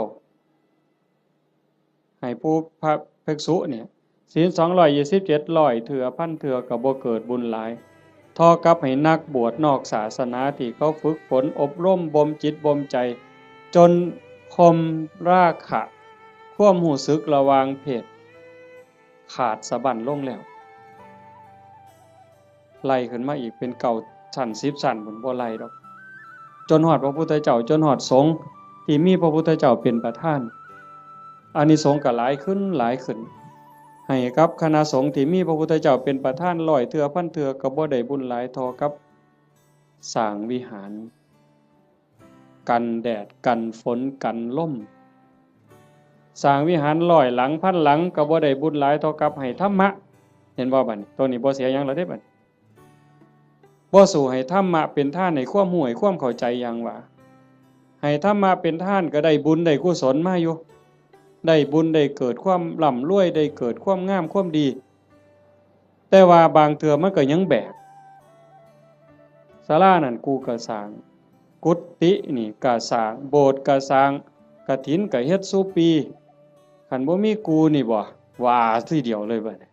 ให้ผู้พระภิกษุเนี่ย ศีลสองร้อยยี่สิบเจ็ดร้อยเทื่อพันเทื่อก็บ่เกิดบุญหลาย เท่ากับให้นักบวชนอกศาสนาที่เขาฝึกฝนอบรมบ่มจิตบ่มใจ จนข่มราคะ ความรู้สึกระหว่างเพศ ขาดสะบั้นลงแล้ว ไล่ขึ้นมาอีกเป็นเก้าชั้นสิบชั้นพุ้น บ่ไล่ดอก จนฮอดพระพุทธเจ้า จนฮอดสงฆ์ที่มีพระพุทธเจ้าเป็นประธาน อานิสงส์ก็หลายขึ้นหลายขึ้น ให้กับคณะสงฆ์ที่มีพระพุทธเจ้าเป็นประธานร้อยเทื่อพันเทื่อก็บ่ได้บุญหลายเท่ากับสร้างวิหาร กันแดดกันฝนกันลม สร้างวิหารร้อยหลังพันหลังก็บ่ได้บุญหลายเท่ากับให้ธรรมะ เห็นบ่บัดนี้ ตัวนี้บ่เสียหยังแล้วเด้บัดนี้ บ่สู้ให้ธรรมะเป็นทาน ให้ความรู้ให้ความเข้าใจอย่างว่า ให้ธรรมะเป็นทานก็ได้บุญได้กุศลมาอยู่ ได้บุญได้เกิดความร่ำรวย ได้เกิดความงามความดี แต่ว่าบางเทื่อมันก็ยังแบก ศาลานั่นกูก็สร้าง กุฏินี่ก็สร้าง โบสถ์ก็สร้าง กฐินก็เฮ็ดซุปี คันบ่มีกูนี่บ่ ว่าทีเดียวเลยบัดนี้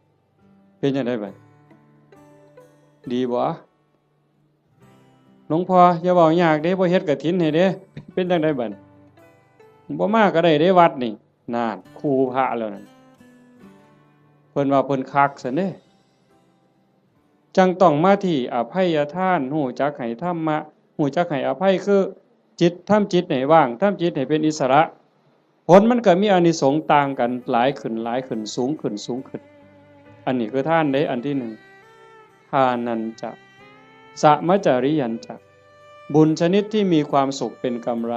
เป็นจั่งใดบัดนี้ ดีบ่ หลวงพ่ออย่าเว้ายากเด้ บ่เฮ็ดกฐินให้เด้ เป็นจั่งใดบัดนี้ บ่มาก็ได้เด้วัดนี่ นั่น คู่พระแล้วนั่น เพิ่นว่าเพิ่นคักซั้นเด้ จั่งต้องมาที่อภัยทาน รู้จักให้ธรรมะ รู้จักให้อภัย คือจิต ทำจิตให้ว่าง ทำจิตให้เป็นอิสระ ผลมันก็มีอานิสงส์ต่างกัน หลายขึ้น หลายขึ้น สูงขึ้น สูงขึ้น อันนี้คือทานเด้ อันที่หนึ่ง ทานัญจะ สะมะจาริยัญจะ บุญชนิดที่มีความสุขเป็นกำไร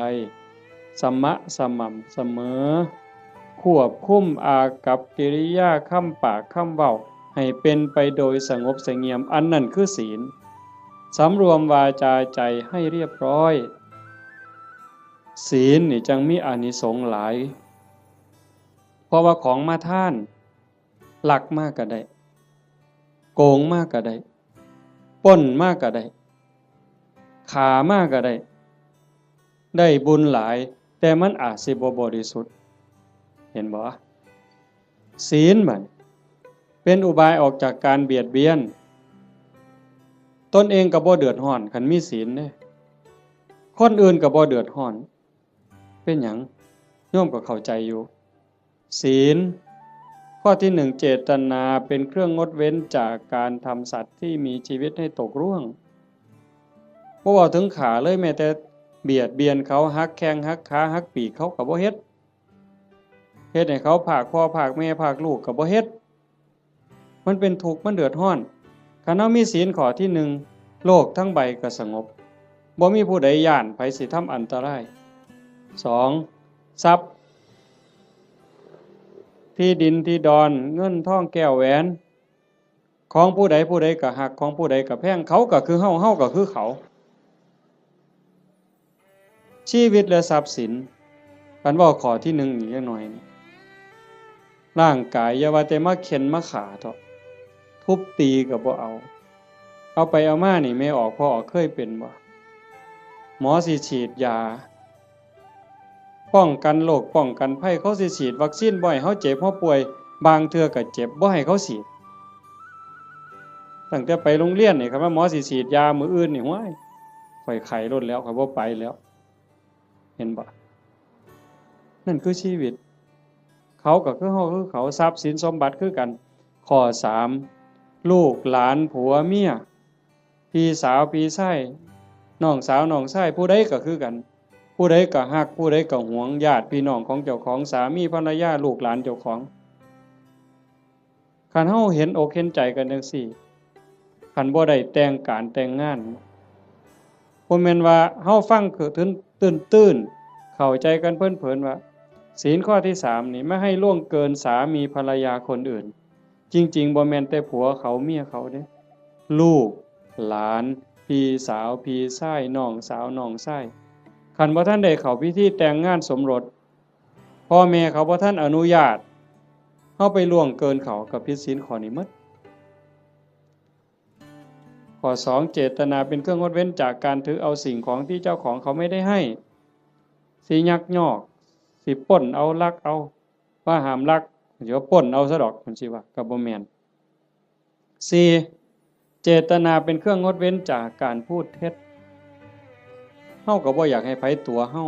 สมะ สม่ำเสมอ ควบคุมอากัปกิริยา คำปาก คำเว้า ให้เป็นไปโดยสงบเสงี่ยม อันนั้นคือศีล สำรวมวาจาใจให้เรียบร้อย ศีลนี่จั่งมีอานิสงส์หลาย เพราะว่าของมาทาน ลักมาก็ได้ โกงมาก็ได้ ปล้นมาก็ได้ ฆ่ามาก็ได้ ได้บุญหลาย แต่มันอาจสิบ่บริสุทธิ์ เห็นบ่ ศีลบัดเป็นอุบายออกจากการเบียดเบียน ตนเองก็บ่เดือดร้อน คันมีศีลเด้ คนอื่นก็บ่เดือดร้อน เป็นหยัง โยมก็เข้าใจอยู่ ศีล ข้อที่หนึ่ง เจตนาเป็นเครื่องงดเว้นจากการทำสัตว์ที่มีชีวิตให้ตกร่วง บ่เว้าถึงฆ่าเลย แม้แต่เบียดเบียนเขา หักแข้งหักขา หักปีกเขาก็บ่เฮ็ด เฮ็ดให้เขาพรากพ่อพรากแม่พรากลูกก็บ่เฮ็ด มันเป็นทุกข์ มันเดือดร้อน คันเฮามีศีลข้อที่หนึ่ง โลกทั้งใบก็สงบ บ่มีผู้ใดย้านไผสิทำอันตราย สอง ทรัพย์ ที่ดินที่ดอน เงินทองแก้วแหวน ของผู้ใดผู้ใดก็ฮัก ของผู้ใดก็แพง เขาก็คือเฮา เฮาก็คือเขา ชีวิตและทรัพย์สิน คันเว้าข้อที่หนึ่งอีกจักหน่อยนี่ ร่างกายอย่าว่าแต่มาเฆ็่นมาฆ่าเถาะ ทุบตีก็บ่เอา เอาไปเอามานี่ แม่ออกพ่อออกเคยเป็นบ่ หมอสิฉีดยา ป้องกันโรคป้องกันภัย เขาสิฉีดวัคซีนบ่ให้เฮาเจ็บเฮาป่วย บางเทื่อก็เจ็บ บ่ให้เขาฉีด ตั้งแต่ไปโรงเรียนนี่ คันว่าหมอสิฉีดยามื้ออื่นนี่ ห้วย ข้อยไข้โลดแล้ว ข้อยบ่ไปแล้ว เห็นบ่ นั่นคือชีวิต เขาก็คือเฮาคือเขา ทรัพย์สินสมบัติคือกัน ข้อสาม ลูกหลานผัวเมีย พี่สาวพี่ชาย น้องสาวน้องชาย ผู้ใดก็คือกัน ผู้ใดก็ฮัก ผู้ใดก็หวง ญาติพี่น้องของเจ้าของ สามีภรรยา ลูกหลานเจ้าของ คันเฮาเห็นอกเห็นใจกันจั่งซี้ คันบ่ได้แต่งการแต่งงาน บ่แม่นว่าเฮาฟังคือตื้นๆ เข้าใจกันเพลินๆ ว่า ศีลข้อที่สามนี่ ไม่ให้ล่วงเกินสามีภรรยาคนอื่น จริงๆ บ่แม่นแต่ผัวเขาเมียเขาเด้ ลูก หลาน พี่สาว พี่ชาย น้องสาว น้องชาย คันบ่ทันได้เข้าพิธีแต่งงานสมรส พ่อแม่เขาบ่ทันอนุญาต เฮาไปล่วงเกินเขา ก็ผิดศีลข้อนี้หมด ข้อสอง เจตนาเป็นเครื่องงดเว้นจากการถือเอาสิ่งของที่เจ้าของเขาไม่ได้ให้ สิยักยอก สิปล้นเอา ลักเอา ว่าห้ามลัก สิว่าปล้นเอาซะดอก มันสิว่า ก็บ่แม่น สี่ เจตนาเป็นเครื่องงดเว้นจากการพูดเท็จ เฮาก็บ่อยากให้ไผตั๋วเฮา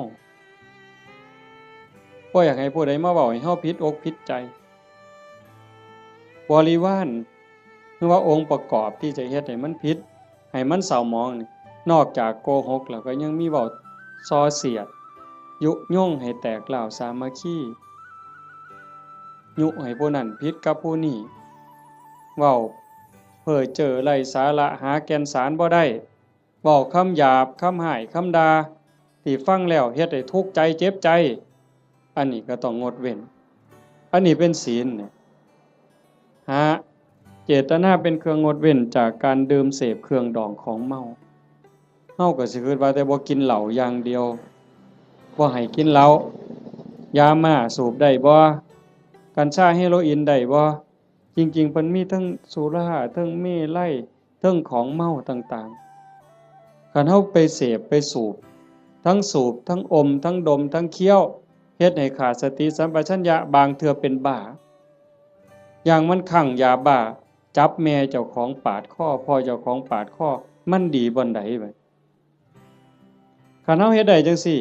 บ่อยากให้ผู้ใดมาเว้าให้เฮาผิดอกผิดใจ บริวาร หรือว่าองค์ประกอบที่จะเฮ็ดให้มันผิด ให้มันเศร้าหมองนี่ นอกจากโกหกแล้วก็ยังมีเว้าส่อเสียด ยุยงให้แตกร้าวสามัคคี ยุให้ผู้นั้นผิดกับผู้นี้ เว้าเพ้อเจ้อไร้สาระ หาแก่นสารบ่ได้ เว้าคำหยาบ คำฮ้าย คำด่า ที่ฟังแล้วเฮ็ดให้ทุกข์ใจเจ็บใจ อันนี้ก็ต้องงดเว้น อันนี้เป็นศีลเนี่ย ห้า เจตนาเป็นเครื่องงดเว้นจากการดื่มเสพเครื่องดองของเมา เฮาก็สิคิดว่าแต่บ่กินเหล้าอย่างเดียว บ่ให้กินเหล้า ยาม่าสูบได้บ่ กัญชาเฮโรอีนได้บ่ จริงๆ เพิ่นมีทั้งสุรา ทั้งเมรัย ทั้งของเมาต่างๆ คันเฮาไปเสพไปสูบ ทั้งสูบ ทั้งอม ทั้งดม ทั้งเคี้ยว เฮ็ดให้ขาดสติสัมปชัญญะ บางเทื่อเป็นบ้า อย่างมันคลั่งยาบ้า จับแม่เจ้าของปาดคอ พ่อเจ้าของปาดคอ มันดีบ่อนใดบัด คันเฮาเฮ็ดได้จั่งซี้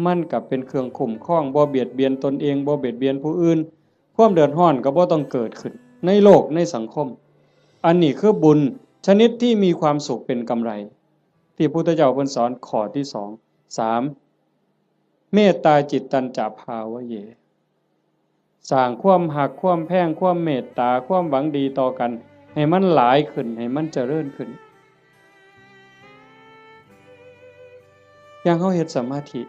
มันก็เป็นเครื่องคุ้มครอง บ่เบียดเบียนตนเอง บ่เบียดเบียนผู้อื่น ความเดือดร้อนก็บ่ต้องเกิดขึ้น ในโลกในสังคม อันนี้คือบุญชนิดที่มีความสุขเป็นกำไร ที่พุทธเจ้าเพิ่นสอนข้อที่สอง สาม เมตตาจิตตัญจะภาวะเย สร้างความฮัก ความแพง ความเมตตา ความหวังดีต่อกัน ให้มันหลายขึ้น ให้มันเจริญขึ้น อย่างเฮาเฮ็ดสมาธิ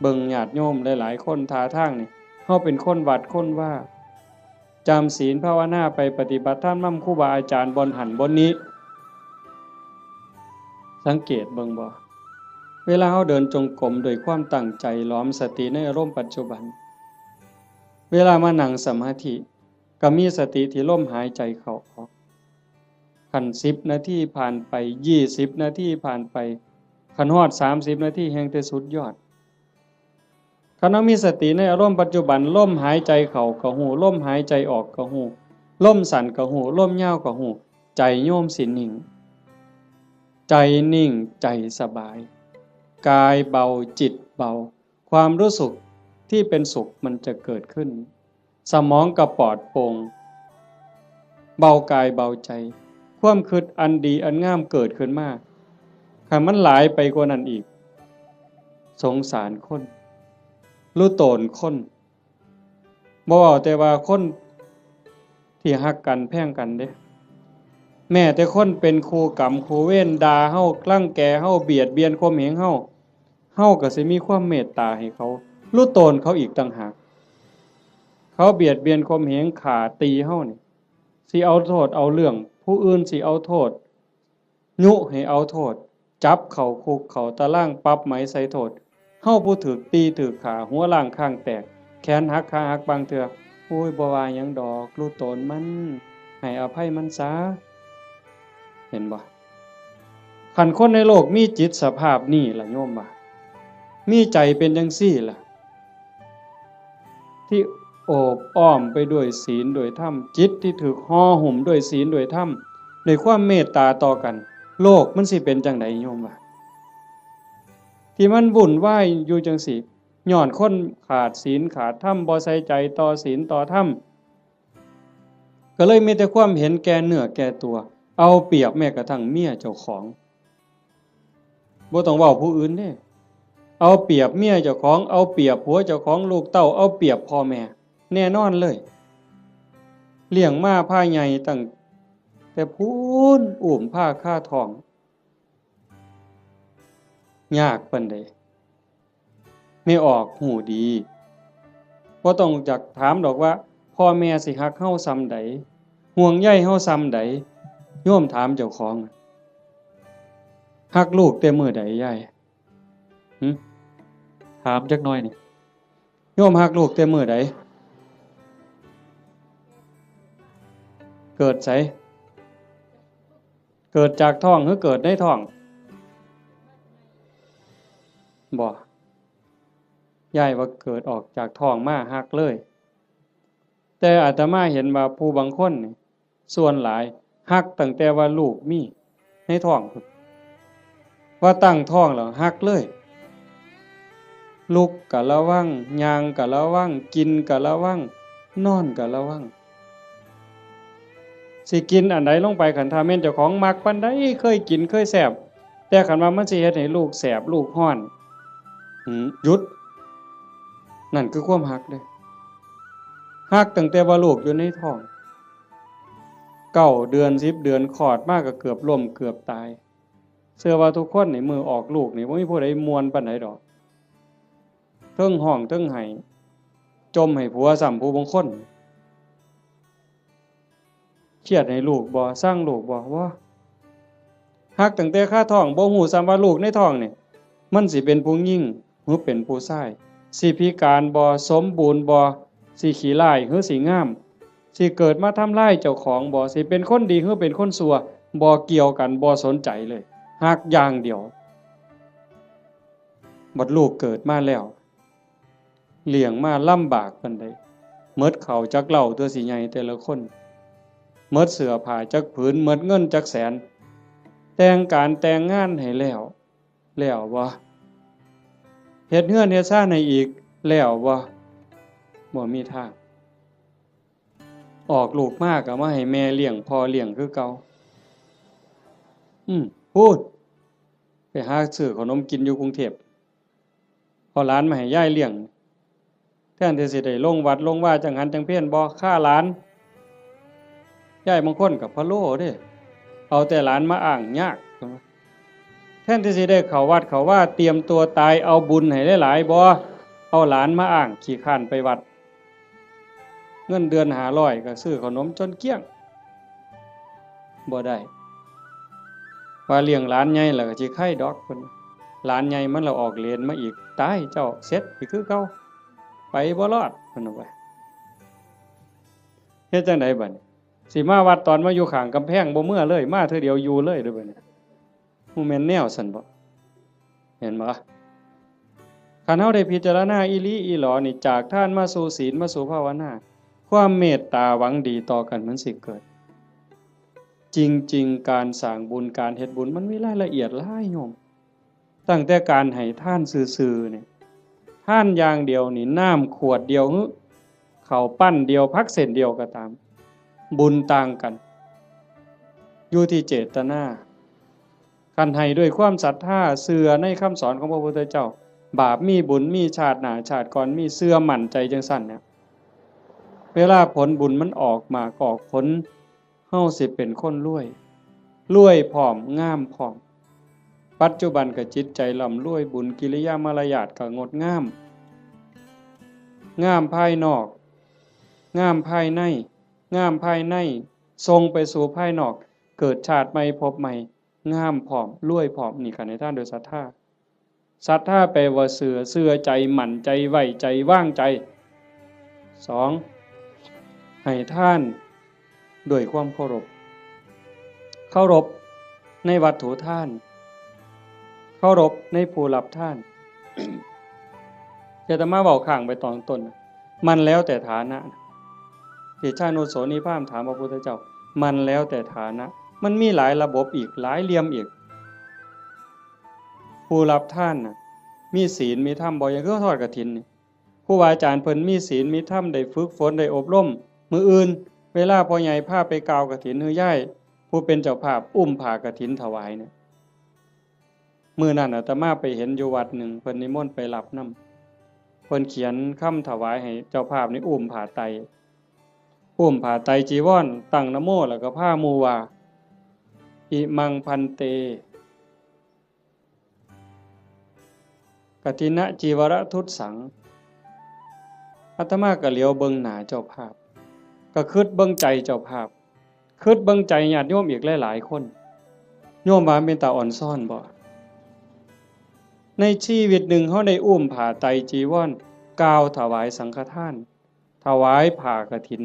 เบิ่งญาติโยมหลายๆ คนท่าทางนี่ เฮาเป็นคนวัดคนวา จำศีลภาวนาไปปฏิบัติธรรมนำครูบาอาจารย์บ่อนหั้นบ่อนนี้ สังเกตเบิ่งบ่ เวลาเฮาเดินจงกรมด้วยความตั้งใจ หลอมสติในอารมณ์ปัจจุบัน เวลามานั่งสมาธิ ก็มีสติที่ลมหายใจเข้าออก คันสิบนาทีผ่านไป ยี่สิบนาทีผ่านไป คันฮอดสามสิบนาทีแฮ่งแต่สุดยอด คันเฮามีสติในอารมณ์ปัจจุบัน ลมหายใจเข้าก็ฮู้ ลมหายใจออกก็ฮู้ ลมสั้นก็ฮู้ ลมยาวก็ฮู้ ใจโยมสินิ่ง ใจนิ่ง ใจสบาย กายเบา จิตเบา ความรู้สึกที่เป็นสุขมันจะเกิดขึ้น สมองก็ปลอดโปร่ง เบากายเบาใจ ความคิดอันดีอันงามเกิดขึ้นมา คันมันหลายไปกว่านั้นอีก สงสารคน หรือโตนคน บ่เว้าแต่ว่าคนที่ฮักกันแพงกันเด้ แม้แต่คนเป็นคู่กรรมคู่เวร ด่าเฮา รังแกเฮา เบียดเบียนข่มเหงเฮา เฮาก็สิมีความเมตตาให้เขา หรือโตนเขาอีกต่างหาก เขาเบียดเบียนข่มเหง ฆ่าตีเฮานี่ สิเอาโทษเอาเรื่อง ผู้อื่นสิเอาโทษ ยุให้เอาโทษ จับเข้าคุกเข้าตาราง ปรับไหมใส่โทษ เฮาผู้ถูกตีถูกฆ่า หัวล้างคางแตก แขนหักขาหักบางเทื่อ โอ้ย บ่ว่าหยังดอก หรือโตนมัน ให้อภัยมันซะ เห็นบ่ คันคนในโลกมีจิตสภาพนี้ล่ะโยมว่า มีใจเป็นจั่งซี้ล่ะ ที่โอบอ้อมไปด้วยศีลด้วยธรรม จิตที่ถูกห่อหุ้มด้วยศีลด้วยธรรม ด้วยความเมตตาต่อกัน โลกมันสิเป็นจั่งใดโยมว่า ที่มันวุ่นวายอยู่จั่งซี้ ย้อนคนขาดศีลขาดธรรม บ่ใส่ใจต่อศีลต่อธรรม ก็เลยมีแต่ความเห็นแก่เนื้อแก่ตัว เอาเปรียบแม้กระทั่งเมียเจ้าของ บ่ต้องเว้าผู้อื่นเด้ เอาเปรียบเมียเจ้าของ เอาเปรียบผัวเจ้าของ ลูกเต้า เอาเปรียบพ่อแม่ แน่นอนเลย เลี้ยงมาพาใหญ่ตั้งแต่พู้น อุ้มพาคาท้อง ยากปานใด แม่ออกฮู้ดี บ่ต้องอยากถามดอกว่า พ่อแม่สิฮักเฮาส่ำใด ห่วงใยเฮาส่ำใด โยมถามเจ้าของ ฮักลูกแต่มื้อใดยาย หึ ถามจักหน่อยนี่ โยมฮักลูกแต่มื้อใด เกิดไส เกิดจากท้องหรือเกิดในท้อง บ่ ยายว่าเกิดออกจากท้องมาฮักเลย แต่อาตมาเห็นว่าผู้บางคนนี่ ส่วนหลายฮักตั้งแต่ว่าลูกมีในท้องพุ้น ว่าตั้งท้องแล้วฮักเลย ลุกก็ระวัง ย่างก็ระวัง กินก็ระวัง นอนก็ระวัง สิกินอันใดลงไป คันถ้าแม่นเจ้าของมักปานใด เคยกินเคยแซ่บ แต่คันว่ามันสิเฮ็ดให้ลูกแสบลูกร้อน หืม หยุด นั่นคือความฮักเด้ ฮักตั้งแต่ว่าลูกอยู่ในท้อง เก้าเดือน สิบเดือน คลอดมาก็เกือบล้มเกือบตาย เชื่อว่าทุกคนนี่มื้อออกลูกนี่บ่มีผู้ใดม่วนปานใดดอก เทิงฮ้องเทิงไห้ จ่มให้ผัวซ้ำผู้บางคน เครียดให้ลูกบ่ ซังลูกบ่ บ่ ฮักตั้งแต่คาท้อง บ่ฮู้ซ้ำว่าลูกในท้องนี่ มันสิเป็นผู้หญิงหรือเป็นผู้ชาย สิพิการบ่ สมบูรณ์บ่ สิขี้ร้ายหรือสิงาม สิเกิดมาทำลายเจ้าของบ่ สิเป็นคนดีหรือเป็นคนชั่ว บ่เกี่ยวกัน บ่สนใจเลย ฮักอย่างเดียว บัดลูกเกิดมาแล้ว เลี้ยงมาลำบากปานใด หมดข้าวจักเล้าตัวสิใหญ่แต่ละคน หมดเสื้อผ้าจักผืน หมดเงินจักแสน แต่งการแต่งงานให้แล้ว แล้วบ่ เฮ็ดเฮือนเฮ็ดซานให้อีก แล้วบ่ บ่มีทาง ออกลูกมาก็มาให้แม่เลี้ยงพ่อเลี้ยงคือเก่า อืม พู้น ไปหาซื้อขนมกินอยู่กรุงเทพฯ เอาหลานมาให้ยายเลี้ยง แทนที่สิได้ลงวัดลงวาจังหันจังเพล บ่ ฆ่าหลาน ยายบางคนก็พะโล้เด้ เอาแต่หลานมาอ้างยาก แทนที่สิได้เข้าวัดเข้าวา เตรียมตัวตาย เอาบุญให้หลายๆ บ่ เอาหลานมาอ้าง ขี้คร้านไปวัด เงินเดือนห้าร้อยก็ซื้อขนมจนเกลี้ยง บ่ได้ ว่าเลี้ยงหลานใหญ่แล้วก็สิไคดอกเพิ่น หลานใหญ่มันละออกเลนมาอีก ตายเจ้า เสร็จอีกคือเก่า ไปบ่รอดเพิ่นว่า เฮ็ดจั่งใดบัดนี้ สิมาวัดตอนมาอยู่ข้างกำแพงบ่เมือเลย มาเทื่อเดียวอยู่เลยเด้อบัดนี้ บ่แม่นแนวซั่นบ่ เห็นบ่ คันเฮาได้พิจารณาอีหลีอีหลอนี่ จากทานมาสู่ศีลมาสู่ภาวนา ความเมตตาหวังดีต่อกันมันสิเกิด จริงๆ การสร้างบุญการเฮ็ดบุญมันมีรายละเอียดหลายโยม ตั้งแต่การให้ทานซื่อๆ นี่ ทานอย่างเดียวนี่ น้ำขวดเดียวหรือ ข้าวปั้นเดียว ผักเส้นเดียวก็ตาม บุญต่างกัน อยู่ที่เจตนา คันให้ด้วยความศรัทธา เชื่อในคำสอนของพระพุทธเจ้า บาปมีบุญมีชาติหน้าชาติก่อนมี เชื่อมั่นใจจั่งซั้นเนี่ย เวลาผลบุญมันออกหมากออกผล เฮาสิเป็นคนรวย รวยพร้อม งามพร้อม ปัจจุบันก็จิตใจร่ำรวย บุญกิริยามารยาทก็งดงาม งามภายนอก งามภายใน งามภายใน ส่งไปสู่ภายนอก เกิดชาติใหม่ภพใหม่ งามพร้อม รวยพร้อม นี่คันให้ทานโดยศรัทธา ศรัทธาแปลว่าเชื่อ เชื่อใจ มั่นใจ ไว้ใจ วางใจ สอง ให้ทานด้วยความเคารพ เคารพในวัตถุทาน เคารพในผู้รับทาน อาตมาเว้าค้างไปตอนต้น มันแล้วแต่ฐานะ เตชานุโสนีพราหมณ์ถามพระพุทธเจ้า มันแล้วแต่ฐานะ มันมีหลายระบบอีก หลายเหลี่ยมอีก ผู้รับทานน่ะ มีศีลมีธรรมบ่ อย่างคือทอดกฐินนี่ ครูบาอาจารย์เพิ่นมีศีลมีธรรม ได้ฝึกฝน ได้อบรม มื้ออื่น เวลาพ่อใหญ่พาไปกล่าวกฐิน หรือยายผู้เป็นเจ้าภาพอุ้มผ้ากฐินถวายเนี่ย มื้อนั้นอาตมาไปเห็นอยู่วัดหนึ่ง เพิ่นนิมนต์ไปรับนำ เพิ่นเขียนคำถวายให้เจ้าภาพนี่อุ้มผ้าไตร อุ้มผ้าไตรจีวร ตั้งนะโม แล้วก็พาหมู่ว่า อิมังพันเต กฐินจีวรทุสสัง อาตมาก็เหลียวเบิ่งหน้าเจ้าภาพ ก็คิดเบิ่งใจเจ้าภาพ คิดเบิ่งใจญาติโยมอีกหลายๆ คน โยมว่าเป็นตาอ่อนซ้อนบ่ ในชีวิตหนึ่งเฮาได้อุ้มผ้าไตรจีวร กล่าวถวายสังฆทาน ถวายผ้ากฐิน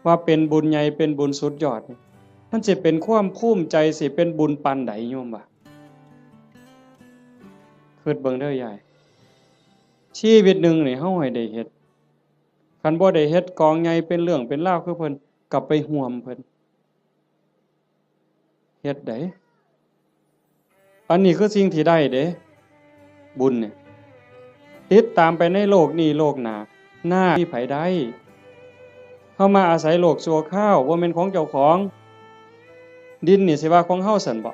ว่าเป็นบุญใหญ่ เป็นบุญสุดยอดนี่ มันสิเป็นความภูมิใจ สิเป็นบุญปานใดโยมว่า คิดเบิ่งเด้อยาย ชีวิตหนึ่งนี่เฮาให้ได้เฮ็ด คันบ่ได้เฮ็ดกองใหญ่เป็นเรื่องเป็นราวคือเพิ่น ก็ไปห่วมเพิ่น เฮ็ดได้ อันนี้คือสิ่งที่ได้เด้ บุญเนี่ย ติดตามไปในโลกนี้โลกหน้า หน้าที่ไผได้ เฮามาอาศัยโลกชั่วคราว บ่แม่นของเจ้าของ ดินนี่สิว่าของเฮาซั่นบ่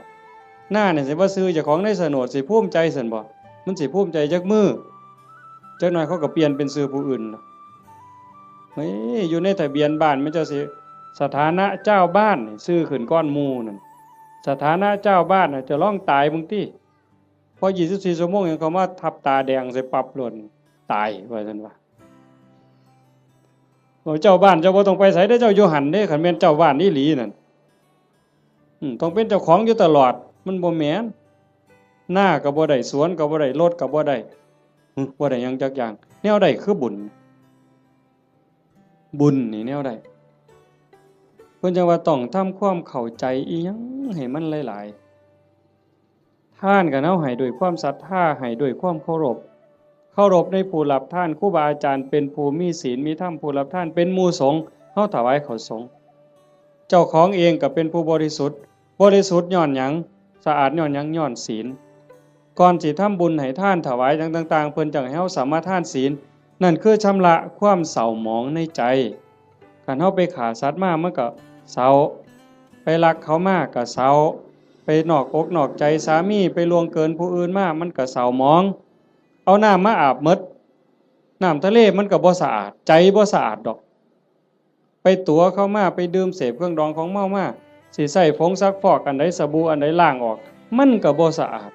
หน้านี่สิว่าชื่อเจ้าของในโฉนด สิภูมิใจซั่นบ่ มันสิภูมิใจจักมื้อ จักหน่อยเขาก็เปลี่ยนเป็นชื่อผู้อื่นล่ะ เฮ้ย อยู่ในทะเบียนบ้านมันเจ้าสิ สถานะเจ้าบ้านนี่ชื่อขึ้นก่อนหมู่นั่น สถานะเจ้าบ้านน่ะ จะลองตายเบิ่งติ พอยี่สิบสี่ชั่วโมงยังเขามาทับตาแดงใส่ปั๊บโลด ตายว่าซั่นว่า โอ้ เจ้าบ้านเจ้าบ่ต้องไปไสเด้อ เจ้าอยู่หั่นเด้ คันแม่นเจ้าบ้านอีหลีนั่น อืม ต้องเป็นเจ้าของอยู่ตลอด มันบ่แม่น นาก็บ่ได้ สวนก็บ่ได้ รถก็บ่ได้ หึ บ่ได้หยังจักอย่าง แนวใดคือบุญ บุญนี่แนวใด เพิ่นจั่งว่าต้องทำความเข้าใจอีหยังให้มันหลายๆ ทานก็เฮาให้ด้วยความศรัทธา ให้ด้วยความเคารพ เคารพในผู้รับทาน ครูบาอาจารย์เป็นผู้มีศีลมีธรรม ผู้รับทานเป็นหมู่สงฆ์ เฮาถวายข้าวสงฆ์ เจ้าของเองก็เป็นผู้บริสุทธิ์ บริสุทธิ์ย้อนหยัง สะอาดย้อนหยัง ย้อนศีล ก่อนสิทำบุญให้ทานถวายหยังต่างๆ เพิ่นจั่งให้เฮาสมาทานศีล นั่นคือชำระความเศร้าหมองในใจ คันเฮาไปฆ่าสัตว์มามันก็เศร้า ไปลักเขามาก็เศร้า ไปนอกอกนอกใจสามี ไปล่วงเกินผู้อื่นมา มันก็เศร้าหมอง เอาน้ำมาอาบหมด น้ำทะเลมันก็บ่สะอาด ใจบ่สะอาดดอก ไปตั๋วเขามา ไปดื่มเสพเครื่องดองของเมามา สิใช้ผงซักฟอกอันใด สบู่อันใดล้างออก มันก็บ่สะอาด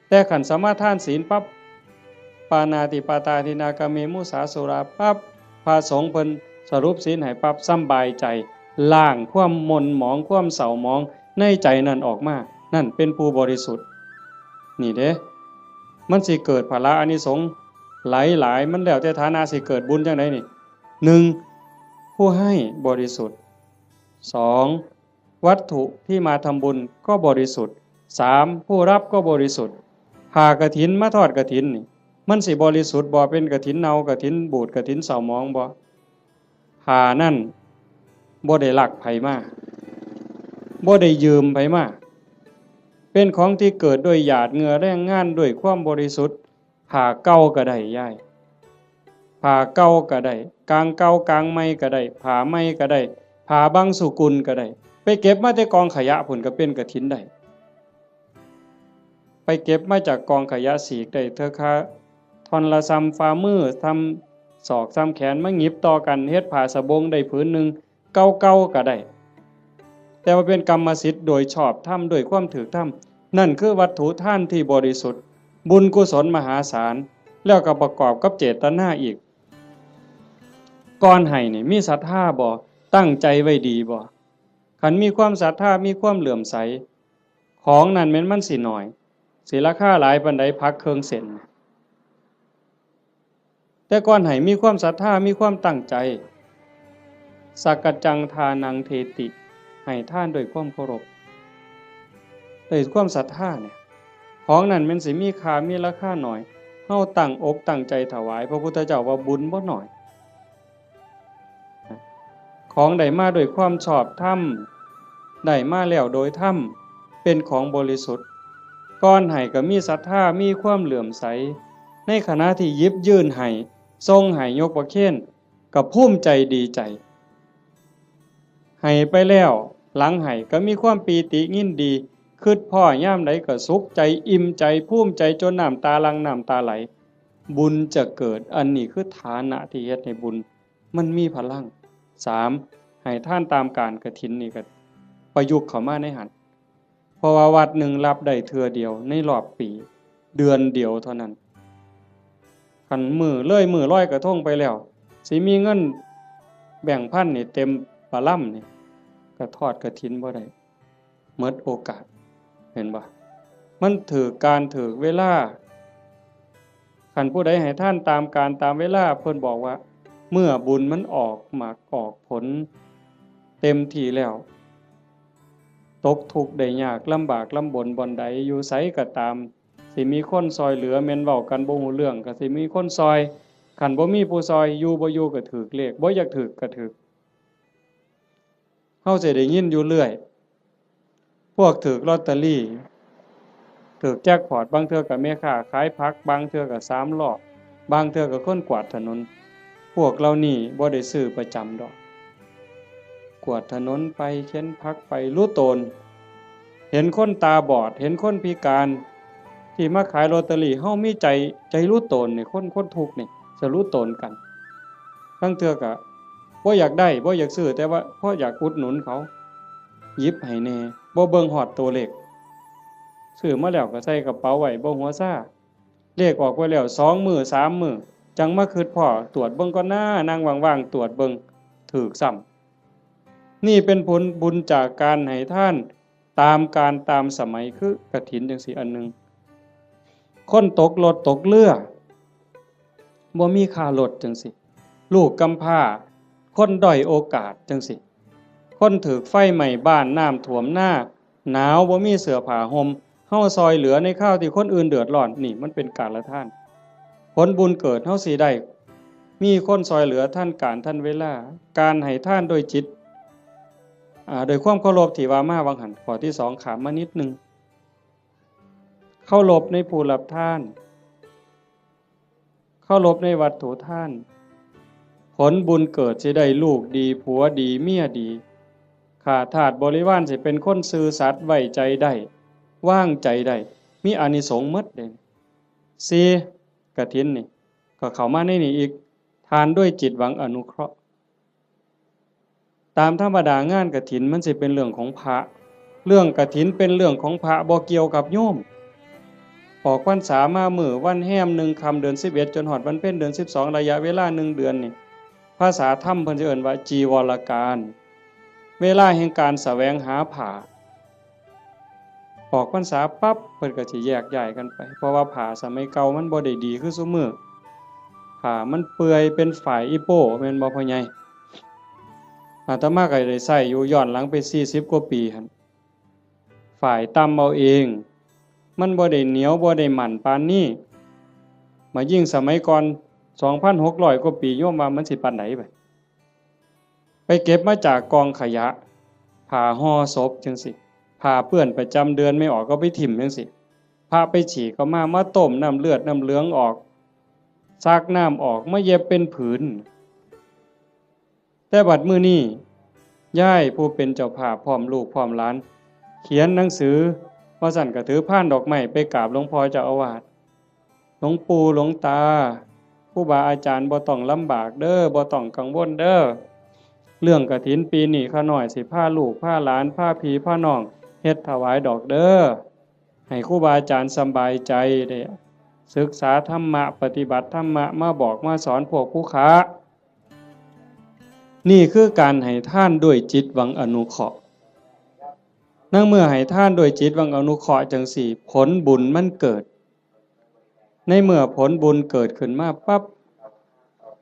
แต่คันสมาทานศีลปั๊บ ปาณาติปาตาทินนากาเมมุสาสุราปั๊บ พระสงฆ์เพิ่นสรุปศีลให้ปั๊บ สำบายใจ ล้างความหม่นหมอง ความเศร้าหมองในใจนั่นออกมา นั่นเป็นผู้บริสุทธิ์ นี่เด้ มันสิเกิดผละอานิสงส์หลายๆ มันแล้วแต่ฐานะสิเกิดบุญจังใดนี่ หนึ่ง ผู้ให้บริสุทธิ์ สอง วัตถุที่มาทำบุญก็บริสุทธิ์ สาม ผู้รับก็บริสุทธิ์ ผ้ากฐินมาทอดกฐินนี่ มันสิบริสุทธิ์บ่ เป็นกฐินเน่ากฐินบูดกฐินเศร้าหมองบ่ ผ้านั่นบ่ได้ลักไผมา บ่ได้ยืมไผมา เป็นของที่เกิดด้วยหยาดเหงื่อแรงงานด้วยความบริสุทธิ์ ผ้าเก่าก็ได้ยาย ผ้าเก่าก็ได้ กางเก่ากางใหม่ก็ได้ ผ้าใหม่ก็ได้ ผ้าบางสุกุลก็ได้ ไปเก็บมาแต่กองขยะพุ้นก็เป็นกฐินได้ ไปเก็บมาจากกองขยะสีกได้เทื่อคาท่อนละส่ำฝ่ามือ ส่ำศอก ส่ำแขน มาหยิบต่อกันเฮ็ดผ้าสบงได้ผืนหนึ่ง เก่าๆก็ได้ แต่ว่าเป็นกรรมสิทธิ์โดยชอบธรรม ด้วยความถูกธรรม นั่นคือวัตถุทานที่บริสุทธิ์ บุญกุศลมหาศาล แล้วก็ประกอบกับเจตนาอีก ก่อนให้นี่มีศรัทธาบ่ ตั้งใจไว้ดีบ่ คันมีความศรัทธา มีความเลื่อมใส ของนั่นแม่นมันสิน้อย สิราคาหลายปานใด ผักเครื่องเส้น แต่ก่อนให้มีความศรัทธา มีความตั้งใจ สักกัจจังทานังเทติ ให้ทานด้วยความเคารพ ด้วยความศรัทธาเนี่ย ของนั่นแม่นสิมีค่า มีราคาน้อย เฮาตั้งอกตั้งใจถวาย พระพุทธเจ้าว่าบุญบ่น้อย ของได้มาด้วยความชอบธรรม ได้มาแล้วโดยธรรม เป็นของบริสุทธิ์ ก่อนให้ก็มีศรัทธา มีความเลื่อมใส ในขณะที่หยิบยื่นให้ ส่งให้ ยกประเคน ก็ภูมิใจดีใจ ให้ไปแล้ว หลังให้ก็มีความปีติยินดี คิดพ้อยามใดก็สุขใจ อิ่มใจ ภูมิใจ จนน้ำตาหลั่ง น้ำตาไหล บุญจะเกิด อันนี้คือฐานะที่เฮ็ดให้บุญมันมีพลัง สาม ให้ทานตามกาลกฐินนี่ก็ประยุกต์เข้ามาในหั้น เพราะว่าวัดหนึ่งรับได้เทื่อเดียวในรอบปี เดือนเดียวเท่านั้น คันมื้อเลยมื้อลอยกระทงไปแล้ว สิมีเงินแบงค์พันนี่เต็มปะลำนี่ ก็ทอดกฐินบ่ได้ หมดโอกาส เห็นบ่ มันถืกกาลถืกเวลา คันผู้ใดให้ทานตามกาลตามเวลา เพิ่นบอกว่า เมื่อบุญมันออกหมากออกผลเต็มที่แล้ว ตกทุกข์ได้ยาก ลำบากลำบนบ่อนใด อยู่ไสก็ตาม สิมีคนซอยเหลือ แม่นเว้ากันบ่ฮู้เรื่อง ก็สิมีคนซอย คันบ่มีผู้ซอย อยู่บ่อยู่ก็ถืกเลข บ่อยากถืกก็ถืก เฮาสิได้ยินอยู่เรื่อย พวกถืกลอตเตอรี่ ถืกแจ็คพอต บางเทื่อก็แม่ค้าขายผัก บางเทื่อก็สามล้อ บางเทื่อก็คนกวาดถนน พวกเหล่านี้บ่ได้ซื้อประจำดอก กวาดถนนไป เข็นผักไป หลู่ตน เห็นคนตาบอด เห็นคนพิการ ที่มาขายลอตเตอรี่ เฮามีใจ ใจหลู่ตนนี่ คน คนทุกข์นี่ จะหลู่ตนกัน บางเทื่อก็บ่อยากได้ บ่อยากซื้อ แต่ว่าพออยากอุดหนุนเขา หยิบให้แหน่ บ่เบิ่งฮอดตัวเลข ซื้อมาแล้วก็ใส่กระเป๋าไว้ บ่หัวซา เลขออกไปแล้วสองมื้อสามมื้อ จั่งมาคิดพ้อ ตรวจเบิ่งก่อนนะ นั่งว่างๆ ตรวจเบิ่ง ถืกซ้ำ นี่เป็นผลบุญจากการให้ทานตามกาลตามสมัย คือกฐินจั่งซี้อันหนึ่ง คนตกรถตกเรือ บ่มีค่ารถจั่งซี้ ลูกกำพร้า คนด้อยโอกาสจั่งซี้ คนถืกไฟไหม้บ้าน น้ำท่วมนา หนาวบ่มีเสื้อผ้าห่ม เฮาซอยเหลือในคราวที่คนอื่นเดือดร้อน นี่มันเป็นกาลทาน ผลบุญเกิดเฮาสิได้ มีคนซอยเหลือทันกาลทันเวลา การให้ทานโดยจิต อ่า โดยความเคารพที่ว่ามาหว่างหั้น ข้อที่สองข้ามมานิดหนึ่ง เคารพในผู้รับทาน เคารพในวัตถุทาน ผลบุญเกิดสิได้ลูกดี ผัวดี เมียดี ข้าทาสบริวารสิเป็นคนซื่อสัตย์ ไว้ใจได้ วางใจได้ มีอานิสงส์หมดเด้ สี่ กฐินนี่ ก็เข้ามาในนี้อีก ทานด้วยจิตหวังอนุเคราะห์ ตามธรรมดางานกฐินมันสิเป็นเรื่องของพระ เรื่องกฐินเป็นเรื่องของพระ บ่เกี่ยวกับโยม ออกพรรษามามื้อวันแฮมหนึ่งค่ำเดือนสิบเอ็ด จนฮอดวันเพ็ญเดือนสิบสอง ระยะเวลาหนึ่งเดือนนี่ ภาษาธรรมเพิ่นสิเอิ้นว่าจีวรกาล เวลาแห่งการแสวงหาผ้า ออกพรรษาปั๊บเพิ่นก็สิแยกย้ายกันไป เพราะว่าผ้าสมัยเก่ามันบ่ได้ดีคือซุมื้อ ผ้ามันเปื่อยเป็นฝ้ายอีโป้ แม่นบ่พ่อใหญ่ อาตมาก็ได้ใช้อยู่ย้อนหลังไปสี่สิบกว่าปีหั่น ฝ้ายตำเอาเอง มันบ่ได้เหนียวบ่ได้มั่นปานนี้ มายิ่งสมัยก่อน สองพันหกร้อยกว่าปี โยมว่ามันสิปานใดบัด ไปเก็บมาจากกองขยะ ผ้าห่อศพจั่งซี้ ผ้าเปื้อนประจำเดือนไม่ออกก็ไปถิ่มจั่งซี้ พระไปฉี่ก็มา มาต้มน้ำเลือดน้ำเหลืองออก ซักน้ำออก มาเย็บเป็นผืน แต่บัดมื้อนี้ ยายผู้เป็นเจ้าภาพพร้อมลูกพร้อมหลาน เขียนหนังสือ ว่าซั่นก็ถือพานดอกไม้ไปกราบหลวงพ่อเจ้าอาวาส หลวงปู่หลวงตา ครูบาอาจารย์บ่ต้องลำบากเด้อ บ่ต้องกังวลเด้อ เรื่องกฐินปีนี้ข้าน้อยสิพาลูกพาหลานพาพี่พาน้องเฮ็ดถวายดอกเด้อ ให้ครูบาอาจารย์สำบายใจ ได้ศึกษาธรรมะ ปฏิบัติธรรมะ มาบอกมาสอนพวกผู้ค้า นี่คือการให้ทานด้วยจิตหวังอนุเคราะห์ ในเมื่อให้ทานด้วยจิตหวังอนุเคราะห์จั่งซี้ ผลบุญมันเกิด ในเมื่อผลบุญเกิดขึ้นมาปั๊บ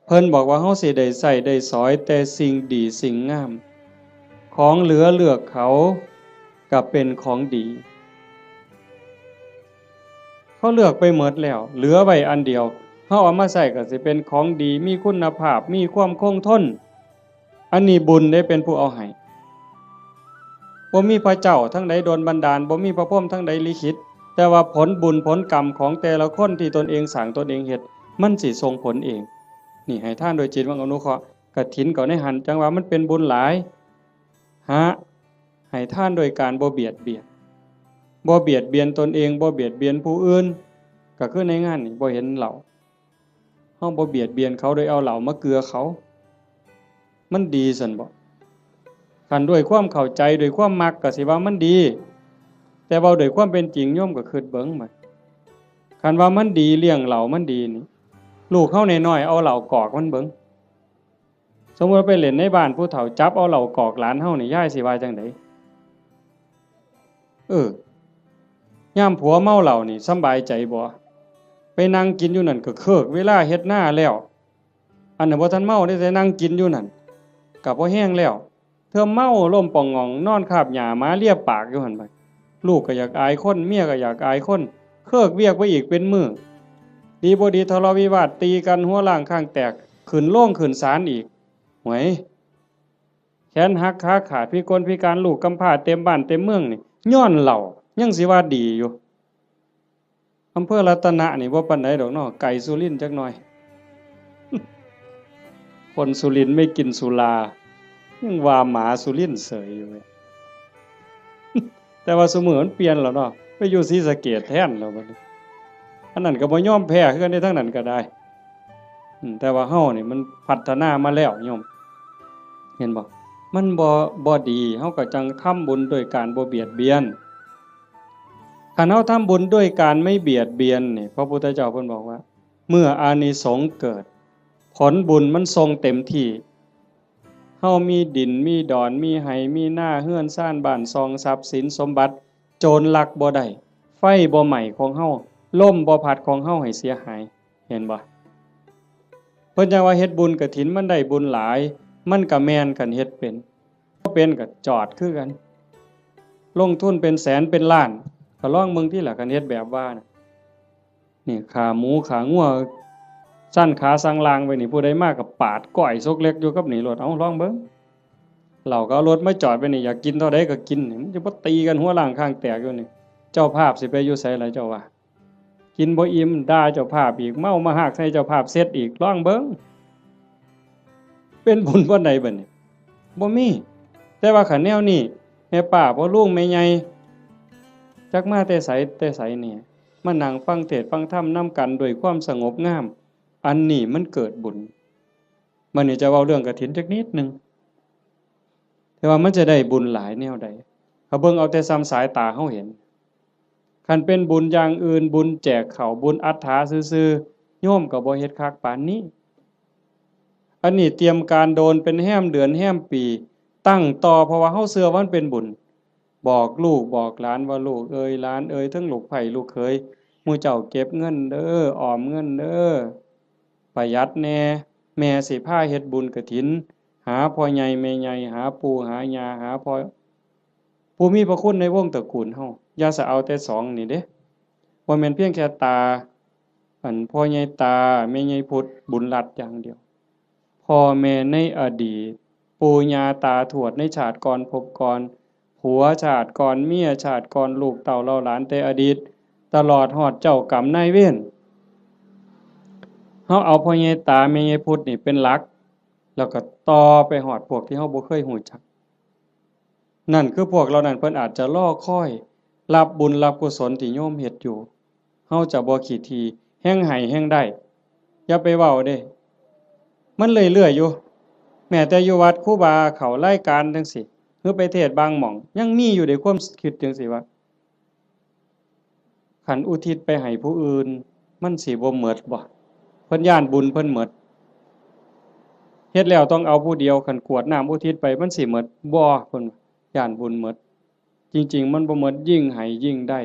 เพิ่นบอกว่าเฮาสิได้ใช้ได้สอยแต่สิ่งดีสิ่งงาม ของเหลือเลือกเขาก็เป็นของดี เขาเลือกไปหมดแล้ว เหลือไว้อันเดียว เฮาเอามาใช้ก็สิเป็นของดี มีคุณภาพ มีความคงทน อันนี้บุญเด้เป็นผู้เอาให้ บ่มีพระเจ้าทางใดดลบันดาล บ่มีพระพรหมทางใดลิขิต แต่ว่าผลบุญผลกรรมของแต่ละคนที่ตนเองสร้างตนเองเฮ็ด มันสิส่งผลเอง นี่ให้ทานโดยจิตหวังอนุเคราะห์ กฐินก็ในหั่น จั่งว่ามันเป็นบุญหลาย หา ให้ทานโดยการบ่เบียดเบียน บ่เบียดเบียนตนเอง บ่เบียดเบียนผู้อื่น ก็คือในงานนี่บ่เห็นเหล้า เฮาบ่เบียดเบียนเขาโดยเอาเหล้ามาเกือเขา มันดีซั่นบ่ คันด้วยความเข้าใจ ด้วยความมักก็สิว่ามันดี แต่เว้าด้วยความเป็นจริง โยมก็คิดเบิ่งบัด คันว่ามันดี เลี้ยงเหล้ามันดีนี่ ลูกเฮาน้อยๆ เอาเหล้ากอกมันเบิ่ง สมมุติว่าไปเล่นในบ้านผู้เฒ่า จับเอาเหล้ากอกหลานเฮานี่ ยายสิว่าจั่งใด เออ ยามผัวเมาเหล้านี่สำบายใจบ่ ไปนั่งกินอยู่นั่นก็เคิกเวลาเฮ็ดนาแล้ว อันนั้นบ่ทันเมาเด้ แต่นั่งกินอยู่นั่น ก็พอแฮงแล้ว เทื่อเมาล้มป่องหง่อง นอนคาบหญ้าหมาเลียปากอยู่หั่นบัด ลูกก็อยากอายคน เมียก็อยากอายคน เคิกเวียกไปอีกเป็นมื้อ ดีบ่ดีทะเลาะวิวาทตีกัน หัวล้างข้างแตก ขึ้นโรงขึ้นศาลอีก หวย แขนหักขาขาด พิกลพิการ ลูกกำพร้าเต็มบ้านเต็มเมืองนี่ ย้อนเหล้า ยังสิว่าดีอยู่ อำเภอรัตนะนี่บ่ปานใดดอกเนาะ ไกลสุรินทร์จักหน่อย คนสุรินทร์ไม่กินสุรา ยังว่าหมาสุรินทร์เสยอยู่เว้ย แต่ว่าซุมื้อมันเปลี่ยนแล้วเนาะ ไปอยู่ศรีสะเกษแทนแล้วบัดนี้ อันนั้นก็บ่ยอมแพ้คือกันเด้ ทางนั้นก็ได้ อืม แต่ว่าเฮานี่มันพัฒนามาแล้วโยม เห็นบ่ มันบ่ บ่ดี เฮาก็จั่งทำบุญโดยการบ่เบียดเบียน คันเฮาทำบุญด้วยการไม่เบียดเบียนนี่ พระพุทธเจ้าเพิ่นบอกว่า เมื่ออานิสงส์เกิด ผลบุญมันส่งเต็มที่ เฮามีดิน มีดอน มีไฮ่ มีนา เฮือนซาน บ้านช่อง ทรัพย์สินสมบัติ โจรลักบ่ได้ ไฟบ่ไหม้ของเฮา ลมบ่พัดของเฮาให้เสียหาย เห็นบ่ เพิ่นจั่งว่าเฮ็ดบุญกฐินมันได้บุญหลาย มันก็แม่นคันเฮ็ดเป็น บ่เป็นก็จอดคือกัน ลงทุนเป็นแสนเป็นล้าน ก็ลองเบิ่งติล่ะ คันเฮ็ดแบบว่าน่ะ นี่ขาหมูขางัว ซั่นขาสั่งลางไว้นี่ ผู้ใดมาก็ปาดก้อยซกเล็กอยู่กับนี่โลด เอาลองเบิ่ง เหล้าก็เอารถมาจอดไว้นี่ อยากกินเท่าใดก็กินนี่ มันจะบ่ตีกันหัวล้างข้างแตกอยู่นี่ เจ้าภาพสิไปอยู่ไสล่ะเจ้าว่า กินบ่อิ่ม ด่าเจ้าภาพอีก เมามาฮากใส่เจ้าภาพเสร็จอีก ลองเบิ่ง เป็นบุญปานใดบัดนี้ บ่มี แต่ว่าคันแนวนี้ แม่ป้าพ่อลุงแม่ใหญ่ จักมาแต่ไสแต่ไสนี่ มานั่งฟังเทศน์ฟังธรรมนำกันด้วยความสงบงาม อันนี้มันเกิดบุญ บัดนี้จะเว้าเรื่องกฐินจักนิดหนึ่ง แต่ว่ามันจะได้บุญหลายแนวใด เขาเบิ่งเอาแต่ส่ำสายตาเฮาเห็น คันเป็นบุญอย่างอื่น บุญแจกข้าว บุญอัฏฐาซื่อๆ โยมก็บ่เฮ็ดคักปานนี้ อันนี้เตรียมการโดนเป็นแฮมเดือนแฮมปี ตั้งต่อ เพราะว่าเฮาเชื่อว่ามันเป็นบุญ บอกลูกบอกหลานว่า ลูกเอยหลานเอย ทั้งลูกใภ้ลูกเขย หมู่เจ้าเก็บเงินเด้อ ออมเงินเด้อ ประหยัดแหน่ แม่สิพาเฮ็ดบุญกฐิน หาพ่อใหญ่แม่ใหญ่ หาปู่หาย่า หาพ่อ ผู้มีพระคุณในวงตระกูลเฮา อย่าสะเอาแต่สองนี่เด้ บ่แม่นเพียงแค่ตา อันพ่อใหญ่ตา แม่ใหญ่พุทธ บุญรัตน์อย่างเดียว พ่อแม่ในอดีต ปู่ย่าตาทวดในชาติก่อนภพก่อน ผัวชาติก่อน เมียชาติก่อน ลูกเต้าเหล่าหลานแต่อดีต ตลอดฮอดเจ้ากรรมนายเวร เฮาเอาพ่อใหญ่ตาแม่ใหญ่พุทธนี่เป็นหลัก แล้วก็ต่อไปฮอดพวกที่เฮาบ่เคยฮู้จัก นั่นคือพวกเหล่านั้นเพิ่นอาจจะรอคอยรับบุญรับกุศลที่โยมเฮ็ดอยู่ เฮาจะบ่ขี้ถี่ แฮ่งให้แฮ่งได้ อย่าไปเว้าเด้ มันเรื่อยๆอยู่ แม้แต่อยู่วัดครูบาเข้ารายการจั่งซี้ หรือไปเทศน์บางหม่อง ยังมีอยู่เด้ ความคิดจั่งซี้ว่า คันอุทิศไปให้ผู้อื่น มันสิบ่หมดบ่ เพิ่นย้านบุญเพิ่นหมด เฮ็ดแล้วต้องเอาผู้เดียว คันกรวดน้ำอุทิศไป มันสิหมดบ่ เพิ่นย้านบุญหมด จริงๆ มันบ่หมด ยิ่งให้ยิ่งได้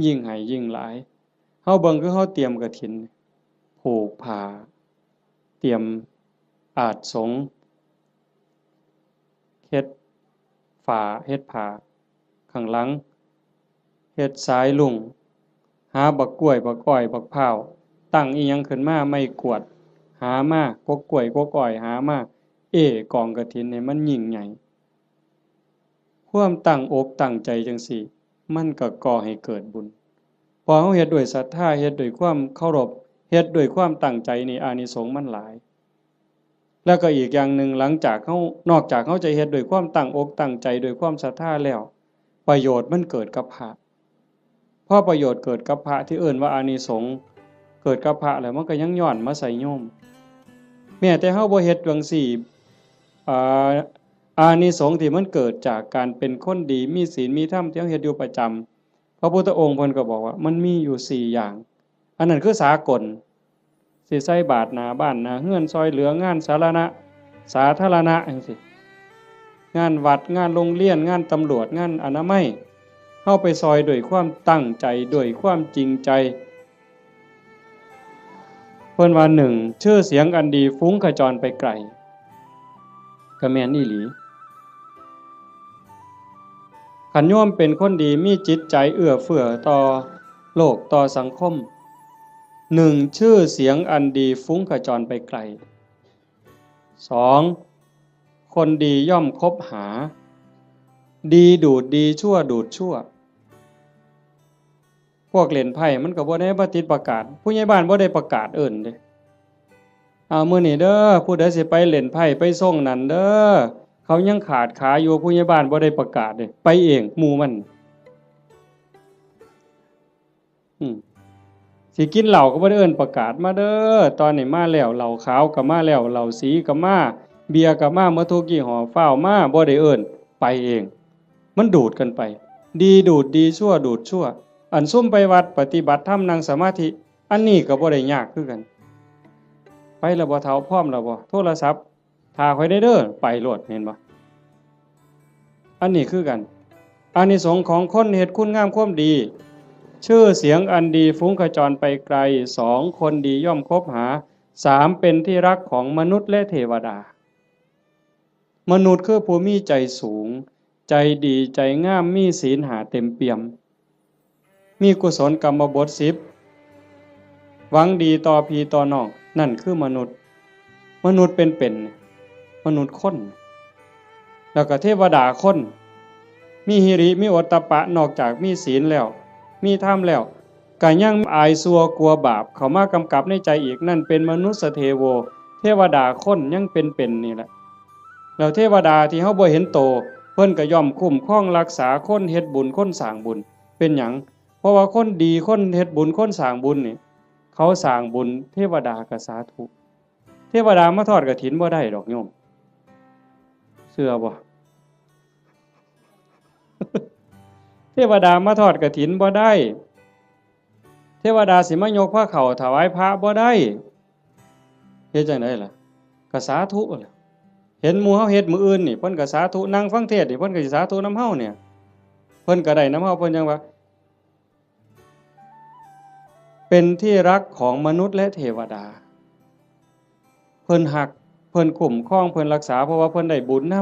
ยิ่งให้ยิ่งหลาย เฮาเบิ่งคือเฮาเตรียมกฐิน ผูกผ้า เตรียมอาสน์สงฆ์ เฮ็ดฝา เฮ็ดผ้าข้างหลัง เฮ็ดสายลุง หาบักกล้วย บักอ้อย บักพร้าว ตั้งอีหยังขึ้นมา ไม้กวาด หามา กกกล้วย กกอ้อย หามา เอ้กองกฐินให้มันยิ่งใหญ่ ความตั้งอกตั้งใจจั่งซี้ มันก็ก่อให้เกิดบุญ พอเฮาเฮ็ดด้วยศรัทธา เฮ็ดด้วยความเคารพ เฮ็ดด้วยความตั้งใจนี่ อานิสงส์มันหลาย แล้วก็อีกอย่างหนึ่ง หลังจากเฮา นอกจากเฮาจะเฮ็ดด้วยความตั้งอกตั้งใจ ด้วยความศรัทธาแล้ว ประโยชน์มันเกิดกับพระ พอประโยชน์เกิดกับพระที่เอิ้นว่าอานิสงส์เกิดกับพระแล้ว มันก็ยังย้อนมาใส่โยม แม้แต่เฮาบ่เฮ็ดจั่งซี้ อ่า อานิสงส์ที่มันเกิดจากการเป็นคนดี มีศีล มีธรรม ที่เฮาเฮ็ดอยู่ประจำ พระพุทธองค์เพิ่นก็บอกว่ามันมีอยู่สี่อย่าง อันนั้นคือสากล สิใส่บาตรหน้าบ้านหน้าเฮือน ซ่อยเหลืองานสาธารณะ สาธารณะจั่งซี้ งานวัด งานโรงเรียน งานตำรวจ งานอนามัย เฮาไปซ่อยด้วยความตั้งใจ ด้วยความจริงใจ เพิ่นว่า หนึ่ง ชื่อเสียงอันดีฟุ้งขจรไปไกล ก็แม่นอีหลี คันโยมเป็นคนดี มีจิตใจเอื้อเฟื้อต่อโลก ต่อสังคม หนึ่ง ชื่อเสียงอันดีฟุ้งขจรไปไกล สอง คนดีย่อมคบหา ดีดูดดี ชั่วดูดชั่ว พวกเล่นไพ่มันก็บ่ได้มาติดประกาศ ผู้ใหญ่บ้านบ่ได้ประกาศเอิ้นเด้ เอามื้อนี้เด้อ ผู้ใดสิไปเล่นไพ่ไปซ่งนั่นเด้อ เขายังขาดขาอยู่ ผู้ใหญ่บ้านบ่ได้ประกาศเด้ ไปเองหมู่มัน อืม สิกินเหล้าก็บ่ได้เอิ้นประกาศ มาเด้อ ตอนนี้มาแล้ว เหล้าขาวก็มาแล้ว เหล้าสีก็มา เบียร์ก็มา หมดทุกยี่ห้อ ฟ้าวมา บ่ได้เอิ้น ไปเอง มันดูดกันไป ดีดูดดี ชั่วดูดชั่ว อันซุมไปวัดปฏิบัติธรรมนั่งสมาธิ อันนี้ก็บ่ได้ยากคือกัน ไปแล้วบ่เฒ่า พร้อมแล้วบ่ โทรศัพท์ ถ้าข้อยได้เด้อ ไปโลด เห็นบ่ อันนี้คือกัน อานิสงส์ของคนเฮ็ดคุณงามความดี ชื่อเสียงอันดีฟุ้งขจรไปไกล สอง คนดีย่อมคบหา สาม เป็นที่รักของมนุษย์และเทวดา มนุษย์คือผู้มีใจสูง ใจดี ใจงาม มีศีลห้าเต็มเปี่ยม มีกุศลกรรมบทสิบ หวังดีต่อพี่ต่อน้อง นั่นคือมนุษย์ มนุษย์เป็นๆ มนุษย์คน แล้วก็เทวดาคน มีหิริ มีโอตตัปปะ นอกจากมีศีลแล้ว มีธรรมแล้ว ก็ยังอายชั่วกลัวบาปเข้ามากำกับในใจอีก นั่นเป็นมนุสสเทโว เทวดาคนยังเป็นๆ นี่แหละ แล้วเทวดาที่เฮาบ่เห็นโต เพิ่นก็ย่อมคุ้มครองรักษาคนเฮ็ดบุญ คนสร้างบุญ เป็นหยัง เพราะว่าคนดี คนเฮ็ดบุญ คนสร้างบุญนี่ เขาสร้างบุญ เทวดาก็สาธุ เทวดามาทอดกฐินบ่ได้ดอกโยม เชื่อบ่ เทวดามาทอดกฐินบ่ได้ เทวดาสิมายกพระเข้าถวายพระบ่ได้ เฮ็ดจั่งใดล่ะ ก็สาธุล่ะ เห็นหมู่เฮาเฮ็ดมื้ออื่นนี่ เพิ่นก็สาธุ นั่งฟังเทศน์นี่ เพิ่นก็สิสาธุนำเฮาเนี่ย เพิ่นก็ได้นำเฮา เพิ่นยังว่า เป็นที่รักของมนุษย์และเทวดา เพิ่นฮัก เพิ่นคุ้มครอง เพิ่นรักษา เพราะว่าเพิ่นได้บุญน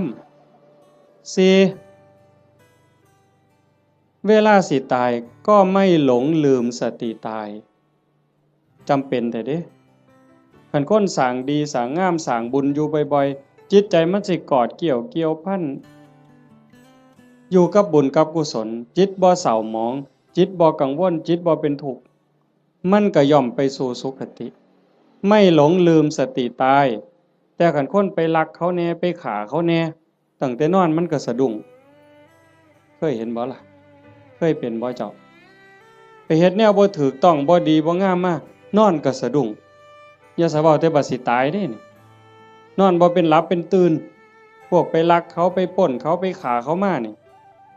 ำ สี่ เวลาสิตายก็ไม่หลงลืมสติตาย จำเป็นแท้เด้ คันคนสร้างดีสร้างงามสร้างบุญอยู่บ่อยๆ จิตใจมันสิกอดเกี่ยวเกี่ยวพัน อยู่กับบุญกับกุศล จิตบ่เศร้าหมอง จิตบ่กังวล จิตบ่เป็นทุกข์ มันก็ย่อมไปสู่สุคติ ไม่หลงลืมสติตาย แต่คันคนไปลักเขาแหน่ ไปฆ่าเขาแหน่ ตั้งแต่นอนมันก็สะดุ้ง เคยเห็นบ่ล่ะ เคยเป็นบ่เจ้า ไปเฮ็ดแนวบ่ถูกต้อง บ่ดีบ่งามมา นอนก็สะดุ้ง อย่าสะเว้าแต่บัดสิตายเด้นี่ นอนบ่เป็นหลับเป็นตื่น พวกไปลักเขา ไปปล้นเขา ไปฆ่าเขามานี่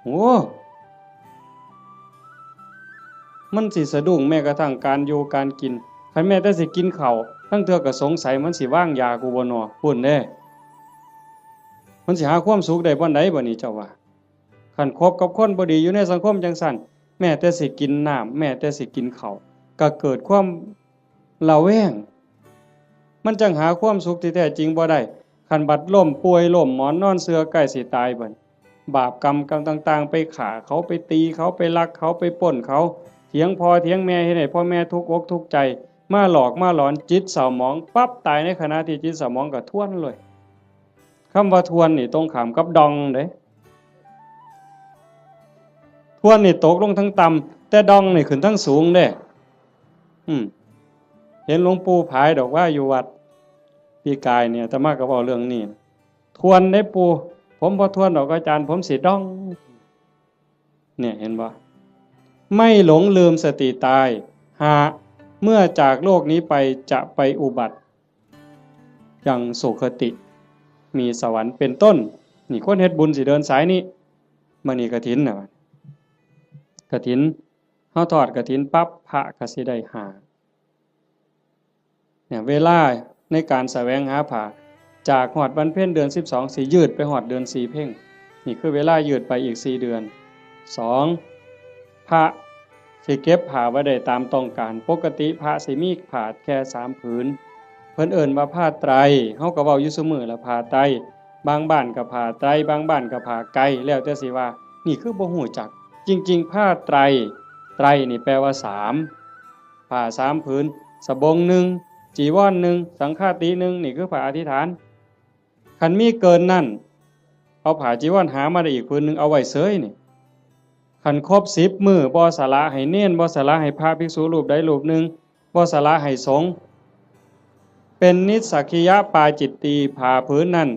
โอ้ มันสิสะดุ้งแม้กระทั่งการอยู่การกิน คันแม้แต่สิกินข้าว ลางเทื่อก็สงสัยมันสิวางยากูบ่น้อ พู้นเด้ มันสิหาความสุขได้บ่อนใดบ่นี่เจ้าว่า คันคบกับคนบ่ดีอยู่ในสังคมจังซั่น แม้แต่สิกินน้ำ แม้แต่สิกินข้าว ก็เกิดความระแวง มันจั่งหาความสุขที่แท้จริงบ่ได้ คันบัดล้มป่วยล้มหมอนนอนเสื่อใกล้สิตายบัด บาปกรรมกรรมต่างๆ ไปฆ่าเขา ไปตีเขา ไปลักเขา ไปปล้นเขา เถียงพ่อเถียงแม่ เฮ็ดให้พ่อแม่ทุกข์อกทุกข์ใจ มาหลอกมาหลอน จิตเศร้าหมองปั๊บ ตายในขณะที่จิตเศร้าหมองก็ทวนเลย คำว่าทวนนี่ตรงข้ามกับด่องเด้ ทวนนี่ตกลงทางต่ำ แต่ด่องนี่ขึ้นทางสูงเด้ อืม เห็นหลวงปู่ผายดอกว่าอยู่วัด ปีกายเนี่ย อาตมาก็เว้าเรื่องนี้ ทวนได้ปู่ ผมบ่ทวนดอกอาจารย์ ผมสิด่อง เนี่ย เห็นบ่ ไม่หลงลืมสติตาย ห้า เมื่อจากโลกนี้ไปจะไปอุบัติยังสุคติ มีสวรรค์เป็นต้น นี่คนเฮ็ดบุญสิเดินสายนี้ มื้อนี้กฐินน่ะ กฐิน เฮาทอดกฐินปั๊บ พระก็สิได้ห้า เนี่ย เวลาในการแสวงหาผ้า จากฮอดวันเพ็ญเดือนสิบสอง สิยืดไปฮอดเดือนสี่เพ็ญ นี่คือเวลายืดไปอีกสี่เดือน สอง พระสิเก็บผ้าไว้ได้ตามต้องการ ปกติพระสิมีผ้าแค่สามผืน เพิ่นเอิ้นว่าผ้าไตร เฮาก็เว้าอยู่ซุมื้อละผ้าไตร บางบ้านก็ผ้าไตร บางบ้านก็ผ้าไก แล้วแต่สิว่า นี่คือบ่ฮู้จัก จริงๆ ผ้าไตร ไตรนี่แปลว่าสาม ผ้าสามผืน สบงหนึ่ง จีวรหนึ่ง สังฆาติหนึ่ง นี่คือผ้าอธิษฐาน คันมีเกินนั้น เอาผ้าจีวรหามาได้อีกผืนหนึ่ง เอาไว้เสยนี่ คันครบสิบมื้อ บ่สละให้เณร บ่สละให้พระภิกษุรูปใดรูปหนึ่ง บ่สละให้สงฆ์ เป็นนิสสักขิยปาจิตตี ผ้าผืนนั้น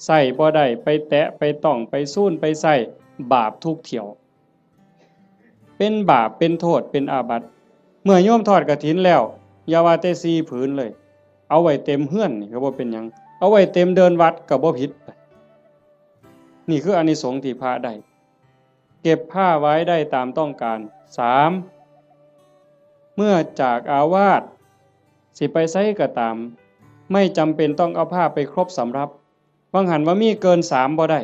ใส่บ่ได้ ไปแตะ ไปต้อง ไปซูน ไปใส่ บาปทุกเที่ยว เป็นบาป เป็นโทษ เป็นอาบัติ เมื่อโยมทอดกฐินแล้ว อย่าว่าแต่สี่ผืนเลย เอาไว้เต็มเฮือนนี่ก็บ่เป็นหยัง เอาไว้เต็มเดินวัดก็บ่ผิด นี่คืออานิสงส์ที่พระได้ เก็บผ้าไว้ได้ตามต้องการ สาม เมื่อจากอาวาส สิไปไสก็ตาม ไม่จำเป็นต้องเอาผ้าไปครบสำรับ บางหันว่ามีเกินสามบ่ได้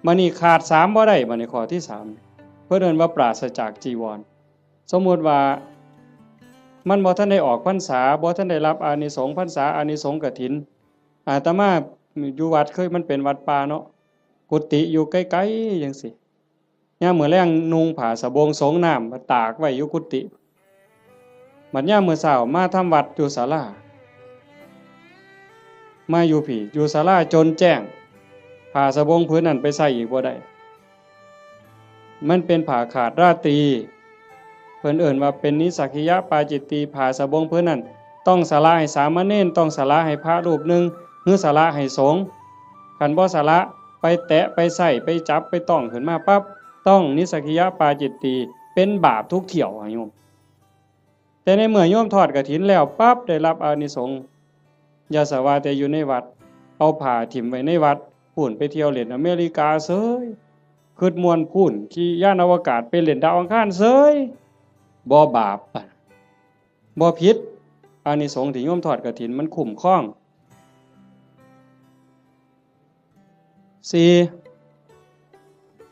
บัดนี้ขาดสามบ่ได้ บัดนี้ข้อที่สาม เพิ่นเอิ้นว่าปราศจากจีวร สมมุติว่ามันบ่ทันได้ออกพรรษา บ่ทันได้รับอานิสงส์พรรษา อานิสงส์กฐิน อาตมาอยู่วัดเคย มันเป็นวัดป่าเนาะ กุฏิอยู่ไกลๆจังซี้ ยามมื้อแลงนุ่งผ้าสบงสงน้ำมาตากไว้อยู่กุฏิ บัดยามมื้อเช้ามาทำวัดอยู่ศาลา มาอยู่พี้ อยู่ศาลาจนแจ้ง ผ้าสบงผืนนั้นไปใส่อีกบ่ได้ มันเป็นผ้าขาดราตรี เพิ่นเอิ้นว่าเป็นนิสสักขิยปาจิตตี ผ้าสบงผืนนั้น ต้องสละให้สามเณร ต้องสละให้พระรูปหนึ่ง หรือสละให้สงฆ์ คันบ่สละ ไปแตะ ไปใส่ ไปจับ ไปต้องขึ้นมาปั๊บ ต้องนิสสักขิยปาจิตตี เป็นบาปทุกเที่ยวอะโยม แต่ในเมื่อโยมทอดกฐินแล้วปั๊บ ได้รับอานิสงส์ อย่าสะว่าแต่อยู่ในวัด เอาผ้าถิ่มไว้ในวัด พู้นไปเที่ยวเล่นอเมริกาเสย คิดม่วนพู้น ขี่ยานอวกาศไปเล่นดาวอังคารเสย บ่บาป บ่ผิด อานิสงส์ที่โยมทอดกฐินมันคุ้มครอง สี่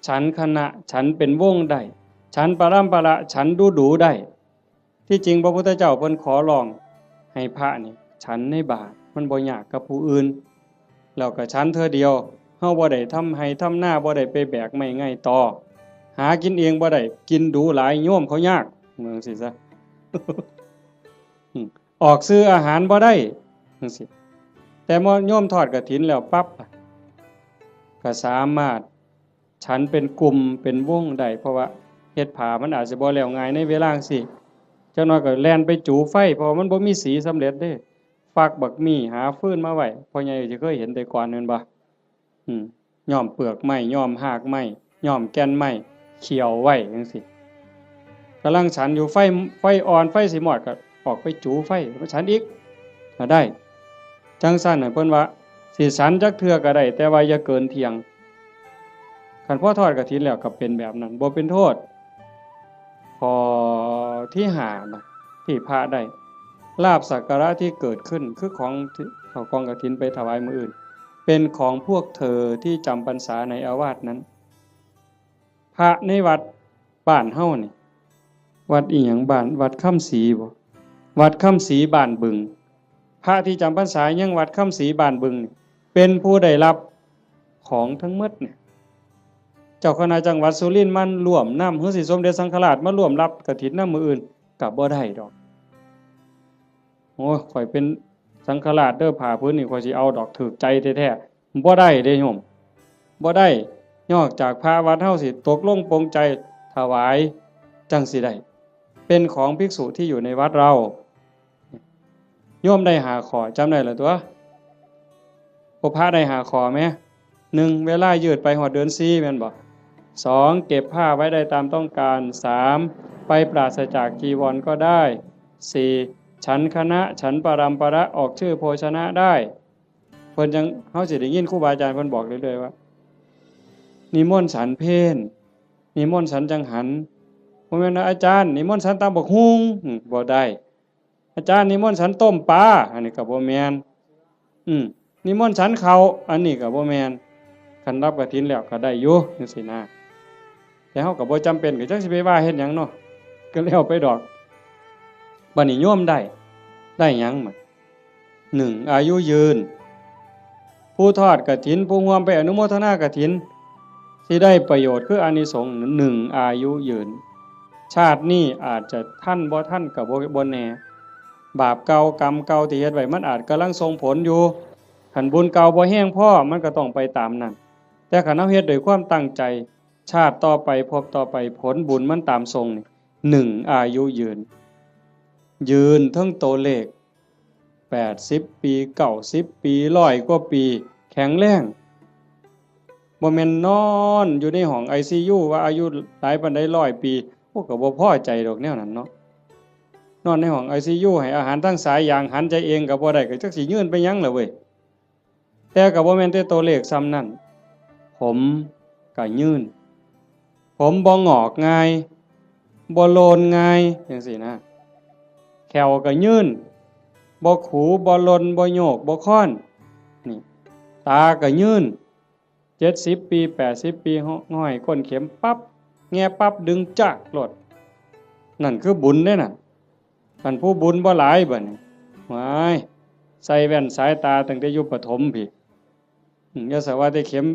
ฉันคณะ ฉันเป็นวงได้ ฉันปรำปรา ฉันดูดูได้ ที่จริงพระพุทธเจ้าเพิ่นขอร้องให้พระนี่ฉันในบาตร มันบ่ยากกับผู้อื่น แล้วก็ฉันเทื่อเดียว เฮาบ่ได้ทำไฮ่ทำนา บ่ได้ไปแบกไม้ไงต่อ หากินเองบ่ได้ กินดูหลาย โยมเขายาก ว่าจั่งซี้ซะ อืม ออกซื้ออาหารบ่ได้ จั่งซี้ แต่โยมทอดกฐินแล้วปั๊บ ก็สามารถฉันเป็นกลุ่มเป็นวงได้ เพราะว่าเฮ็ดผ้ามันอาจสิบ่แล้วง่ายในเวลาจั่งซี้ จักหน่อยก็แล่นไปจูไฟ เพราะว่ามันบ่มีสีสำเร็จเด้ ฟักบักมี่ หาฟืนมาไว้ พ่อใหญ่สิเคยเห็นแต่ก่อนแม่นบ่ อืม ย้อมเปลือกไม้ ย้อมฮากไม้ ย้อมแก่นไม้ เคี่ยวไว้จั่งซี้ กำลังฉันอยู่ ไฟ ไฟอ่อน ไฟสิมอดก็ออกไปจูไฟ มาฉันอีก ก็ได้ จั่งซั้นน่ะ เพิ่นว่าสิฉันจักเทื่อก็ได้ แต่ว่าอย่าเกินเที่ยง คันพอทอดกฐินแล้วก็เป็นแบบนั้น บ่เป็นโทษ ข้อที่ห้านะ ที่พระได้ ลาภสักการะที่เกิดขึ้น คือของที่เอากองกฐินไปถวายมื้ออื่น เป็นของพวกเธอที่จำพรรษาในอาวาสนั้น พระในวัดบ้านเฮานี่ วัดอีหยัง บ้าน วัดคำศรีบ่ วัดคำศรีบ้านบึง พระที่จำพรรษายังวัดคำศรีบ้านบึงนี่ เป็นผู้ได้รับของทั้งหมดเนี่ย เจ้าคณะจังหวัดสุรินทร์มาร่วมนำ หรือสิสมเด็จสังฆราชมาร่วมรับกฐินนำมื้ออื่น ก็บ่ได้ดอก โอ้ย ข้อยเป็นสังฆราชเด้อ ผ้าผืนนี่ข้อยสิเอาดอก ถูกใจแท้ๆ บ่ได้เด้โยม บ่ได้ นอกจากพระวัดเฮาสิตกลงปลงใจถวาย จั่งสิได้ เป็นของภิกษุที่อยู่ในวัดเรา โยมได้ห้าข้อ จำได้แล้วตั๊ว พวกพระได้ห้าข้อแหม หนึ่ง เวลายืดไปฮอดเดือนสี่ แม่นบ่ สอง เก็บผ้าไว้ได้ตามต้องการ สาม ไปปราศจากจีวรก็ได้ สี่ ฉันคณะ ฉันปรำปรา ออกชื่อโภชนะได้ เพิ่นจั่ง เฮาสิได้ยินครูบาอาจารย์เพิ่นบอกเรื่อยๆว่า นิมนต์ฉันเพล นิมนต์ฉันจังหัน บ่แม่นว่า อาจารย์ นิมนต์ฉันตำบักหุ่ง อืม บ่ได้ อาจารย์ นิมนต์ฉันต้มปลา อันนี้ก็บ่แม่น อืม นิมนต์ฉันข้าว อันนี้ก็บ่แม่น คันรับกฐินแล้วก็ได้อยู่จั่งซี้นะ แต่เฮาก็บ่จำเป็น ก็จักสิไปว่าเฮ็ดหยังเนาะ ก็แล้วไปดอก บัดนี้โยมได้ ได้หยังบัด หนึ่ง อายุยืน ผู้ทอดกฐิน ผู้ร่วมไปอนุโมทนากฐิน สิได้ประโยชน์คืออานิสงส์ หนึ่ง อายุยืน ชาตินี้อาจจะทันบ่ทันก็บ่ บ่แน่ บาปเก่ากรรมเก่าที่เฮ็ดไว้มันอาจกำลังส่งผลอยู่ คันบุญเก่าบ่แฮงพอ มันก็ต้องไปตามนั้น แต่คันเฮาเฮ็ดด้วยความตั้งใจ ชาติต่อไป ภพต่อไป ผลบุญมันตามส่งนี่ หนึ่ง อายุยืน ยืนเทิงตัวเลข แปดสิบปี เก้าสิบปี ร้อยกว่าปี แข็งแรง บ่แม่นนอนอยู่ในห้องไอซียู ว่าอายุหลายปานใด ร้อยปี โอ้ ก็บ่พอใจดอกแนวนั้นเนาะ นอนในห้องไอซียู ให้อาหารทางสายยาง หันใจเองก็บ่ได้ ก็จักสิยืนไปหยังล่ะเว้ย แต่ก็บ่แม่นแต่ตัวเลขส่ำนั้น ผมก็ยืน ผมบ่งอกง่าย บ่โลนง่าย จั่งซี้นะ แข้วก็ยืน บ่ขู บ่หล่น บ่โยก บ่ค้อน นี่ ตาก็ยืน เจ็ดสิบปี แปดสิบปี ห้อยก้นเข็มปั๊บ แงะปั๊บ ดึงจากโลด นั่นคือบุญเด้น่ะ คันผู้บุญบ่หลายบัดนี้ ว้าย ใส่แว่นสายตาตั้งแต่อยู่ประถมพี้ อืม อย่าสะว่าแต่เข็ม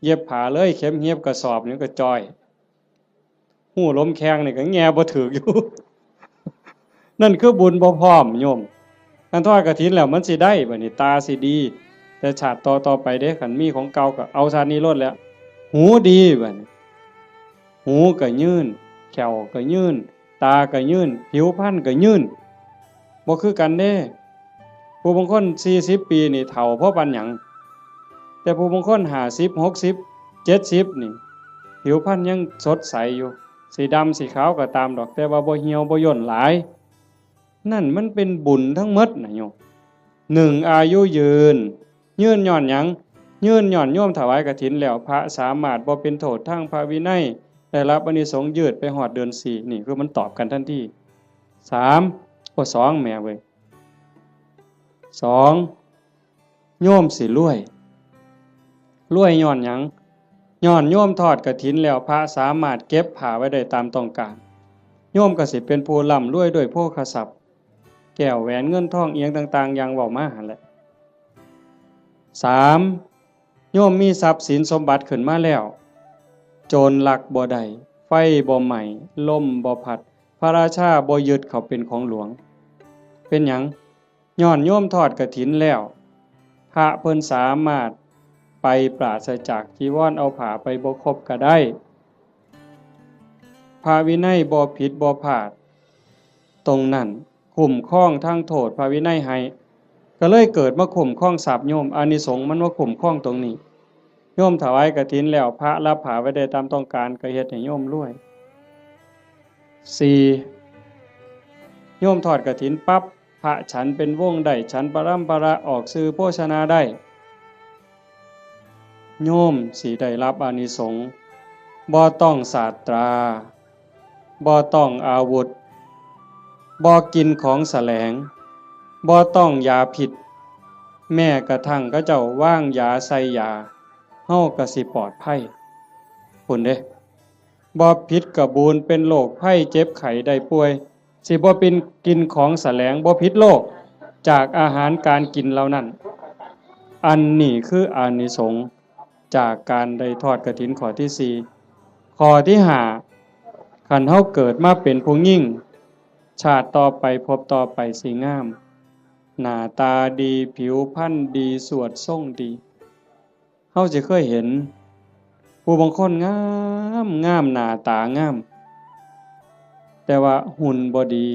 เย็บผ้าเลย เข็มเย็บกระสอบนี่ก็จ่อย ฮู้ลมแข้งนี่ก็แงะบ่ถืกอยู่ นั่นคือบุญบ่พร้อมโยม คันทอดกฐินแล้วมันสิได้บัดนี้ ตาสิดี แต่ชาติต่อๆไปเด้ คันมีของเก่าก็เอาชาตินี้โลดแหละ หูดีบัดนี้ หูก็ยืน แข้วก็ยืน ตาก็ยืน ผิวพรรณก็ยืน บ่คือกันเด้ ผู้บางคนสี่สิบปีนี่เฒ่าพอปานหยัง แต่ผู้บางคนห้าสิบ หกสิบ เจ็ดสิบนี่ ผิวพรรณยังสดใสอยู่ สิดำสิขาวก็ตามดอก แต่ว่าบ่เหี่ยวบ่ย่นหลาย นั่นมันเป็นบุญทั้งหมดนะโยม หนึ่ง อายุยืน ยืนย้อนหยัง ยืนย้อนโยมถวายกฐินแล้ว พระสามารถบ่เป็นโทษทางพระวินัย ได้รับอานิสงส์ยืดไปฮอดเดือนสี่ นี่คือมันตอบกันทันที สาม โอ้ สอง แหมเว้ย สอง โยมสิรวย รวยย้อนหยัง ย้อนโยมทอดกฐินแล้ว พระสามารถเก็บผ้าไว้ได้ตามต้องการ โยมก็สิเป็นผู้ร่ำรวยด้วยโภคทรัพย์ แก้วแหวนเงินทองอิหยังต่างๆ อย่างเว้ามาหั่นแหละ สาม โยมมีทรัพย์สินสมบัติขึ้นมาแล้ว โจรลักบ่ได้ ไฟบ่ไหม้ ลมบ่พัด พระราชาบ่ยึดเขาเป็นของหลวง เป็นหยัง ย้อนโยมทอดกฐินแล้ว พระเพิ่นสามารถไปปราศจากจีวร เอาผ้าไปบ่ครบก็ได้ พระวินัยบ่ผิดบ่พลาด ตรงนั้นคุ้มครองทางโทษพระวินัยให้ ก็เลยเกิดมาคุ้มครองทรัพย์โยม อานิสงส์มันมาคุ้มครองตรงนี้ โยมถวายกฐินแล้ว พระรับผ้าไว้ได้ตามต้องการ ก็เฮ็ดให้โยมรวย สี่ โยมทอดกฐินปั๊บ พระฉันเป็นวงได้ ฉันปรำปรา ออกสื่อโภชนาได้ โยมสิได้รับอานิสงส์ บ่ต้องสาตรา บ่ต้องอาวุธ บ่กินของแสลง บ่ต้องยาพิษ แม้กระทั่งเขาเจ้าวางยาใส่ยา เฮาก็สิปลอดภัย พุ้นเด้ บ่ผิดกะบูน เป็นโรคภัยเจ็บไข้ได้ป่วย สิบ่เป็นกินของแสลง บ่ผิดโรคจากอาหารการกินเหล่านั้น อันนี้คืออานิสงส์จากการได้ทอดกฐินข้อที่สี่ ข้อที่ห้า คันเฮาเกิดมาเป็นผู้หญิง ชาติต่อไปภพต่อไปสิงาม หน้าตาดี ผิวพรรณดี สวดทรงดี เฮาสิเคยเห็น ผู้บางคนงามงาม หน้าตางาม แต่ว่าหุ่นบ่ดี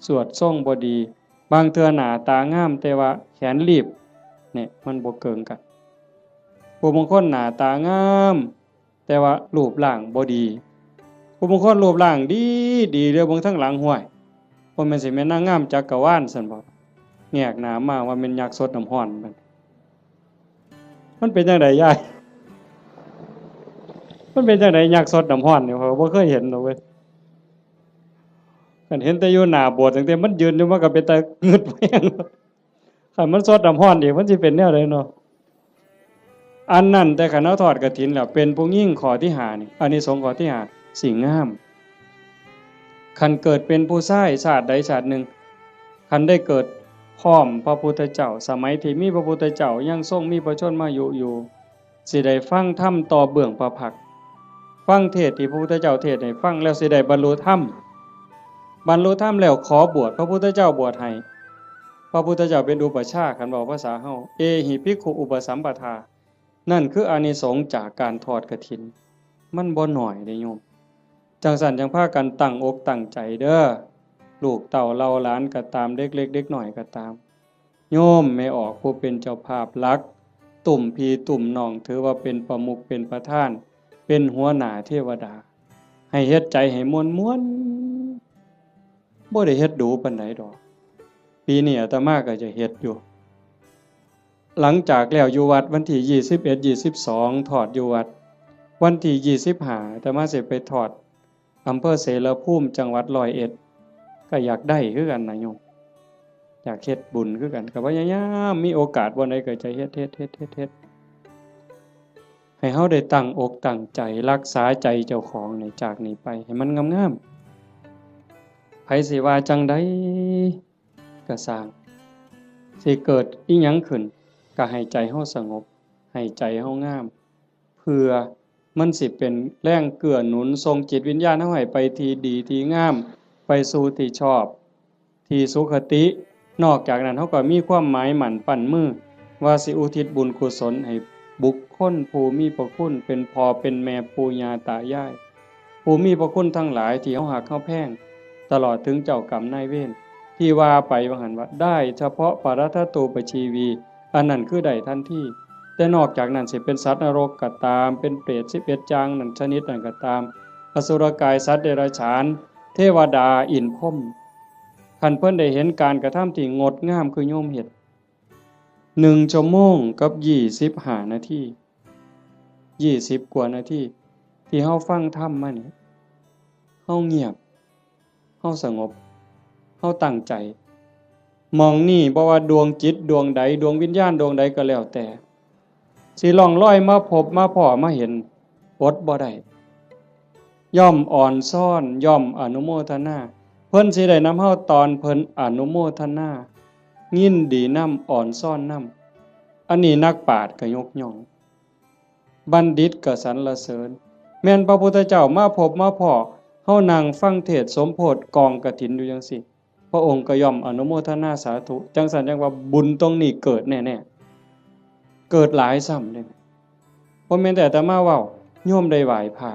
สวดทรงบ่ดี บางเทื่อหน้าตางาม แต่ว่าแขนลีบ เนี่ย มันบ่เกิ่งกัน ผู้บางคนหน้าตางาม แต่ว่ารูปร่างบ่ดี ผู้บางคนรูปร่างดีดี เดี๋ยวเบิ่งทางหลัง ห้วย บ่แม่นสิแม่นนางงามจักรวาลซั่นบ่ แงกหน้ามาว่าแม่นยักษ์ซดน้ำร้อนมัน มันเป็นจั่งใดยาย มันเป็นจั่งใดยักษ์ซดน้ำร้อนนี่ ข้อยบ่เคยเห็นดอกเว้ย คันเห็นแต่อยู่หน้าโบสถ์ ตั้งแต่มันยืนอยู่ มันก็เป็นตางึดแฮง คันมันซดน้ำร้อนอีก มันสิเป็นแนวใดเนาะ อันนั้น แต่คันเฮาทอดกฐินแล้ว เป็นผู้หญิงข้อที่ห้านี่ อานิสงส์ข้อที่ห้า สิงาม คันเกิดเป็นผู้ชายชาติใดชาติหนึ่ง คันได้เกิดพร้อมพระพุทธเจ้า สมัยที่มีพระพุทธเจ้ายังทรงมีพระชนมายุอยู่ สิได้ฟังธรรมต่อเบื้องพระพักตร์ ฟังเทศน์ที่พระพุทธเจ้าเทศน์ให้ฟังแล้วสิได้บรรลุธรรม บรรลุธรรมแล้วขอบวช พระพุทธเจ้าบวชให้ พระพุทธเจ้าเป็นอุปัชฌาย์ คันเว้าภาษาเฮา เอหิภิกขุอุปสัมปทา นั่นคืออานิสงส์จากการทอดกฐิน มันบ่น้อยเด้โยม จั่งซั้นจั่งพากันตั้งอกตั้งใจเด้อ ลูกเต้าเหล่าหลานก็ตาม เด็กเล็กเด็กน้อยก็ตาม โยมแม่ออกผู้เป็นเจ้าภาพหลัก ตุ้มพี่ตุ้มน้อง ถือว่าเป็นประมุขเป็นประธาน เป็นหัวหน้าเทวดา ให้เฮ็ดใจให้ม่วนๆ บ่ได้เฮ็ดดูปานใดดอก ปีนี้อาตมาก็จะเฮ็ดอยู่ หลังจากแล้วอยู่วัดวันที่ยี่สิบเอ็ด ยี่สิบสอง ทอดอยู่วัด วันที่ยี่สิบห้า อาตมาสิไปทอดอำเภอเสรภูมิ จังหวัดร้อยเอ็ด ก็อยากได้คือกันนะโยม อยากเฮ็ดบุญคือกัน ก็พยายามมีโอกาสบ่อนใดก็จะเฮ็ด เฮ็ด เฮ็ด เฮ็ด เฮ็ด ให้เฮาได้ตั้งอกตั้งใจรักษาใจเจ้าของนี่ จากนี้ไปให้มันงามๆ ไผสิว่าจั่งใดก็ซ่าง สิเกิดอิหยังขึ้น ก็ให้ใจเฮาสงบ ให้ใจเฮางาม เพื่อมันสิเป็นแรงเกื้อหนุนส่งจิตวิญญาณเฮาให้ไปที่ดีที่งาม ไปสู่ที่ชอบ ที่สุคติ นอกจากนั้นเฮาก็มีความหมายมั่นปั้นมือ ว่าสิอุทิศบุญกุศลให้บุคคลผู้มีพระคุณ เป็นพ่อเป็นแม่ปู่ย่าตายาย ผู้มีพระคุณทั้งหลายที่เฮาฮักเฮาแพง ตลอดถึงเจ้ากรรมนายเวร ที่ว่าไปว่าหั่นว่า ได้เฉพาะปรัตถตูปชีวี อันนั้นคือได้ทันที แต่นอกจากนั้นสิเป็นสัตว์นรกก็ตาม เป็นเปรตสิบเอ็ดอย่างนั้นชนิดนั้นก็ตาม อสุรกาย สัตว์เดรัจฉาน เทวดา อินทร์พรหม คันเพิ่นได้เห็นการกระทำที่งดงามคือโยมเฮ็ด หนึ่งชั่วโมงกับยี่สิบห้านาที ยี่สิบกว่านาที ที่เฮาฟังธรรมมานี่ เฮาเงียบ เฮาสงบ เฮาตั้งใจ หม่องนี่บ่ว่าดวงจิตดวงใด ดวงวิญญาณดวงใดก็แล้วแต่ สิล่องลอยมาพบมาพ้อมาเห็น อดบ่ได้ ย่อมอ่อนซ้อน ย่อมอนุโมทนา เพิ่นสิได้นำเฮาตอนเพิ่นอนุโมทนา ยินดีนำ อ่อนซ้อนนำ อันนี้นักปราชญ์ก็ยกย่อง บัณฑิตก็สรรเสริญ แม่นพระพุทธเจ้ามาพบมาพ้อ เฮานั่งฟังเทศน์สมโภชกองกฐินอยู่จังซี้ พระองค์ก็ย่อมอนุโมทนาสาธุ จังซั่นจังว่าบุญตรงนี้เกิดแน่ๆ เกิดหลายซ้ำเด้ บ่แม่นแต่อาตมาเว้า โยมได้ไหว้พระ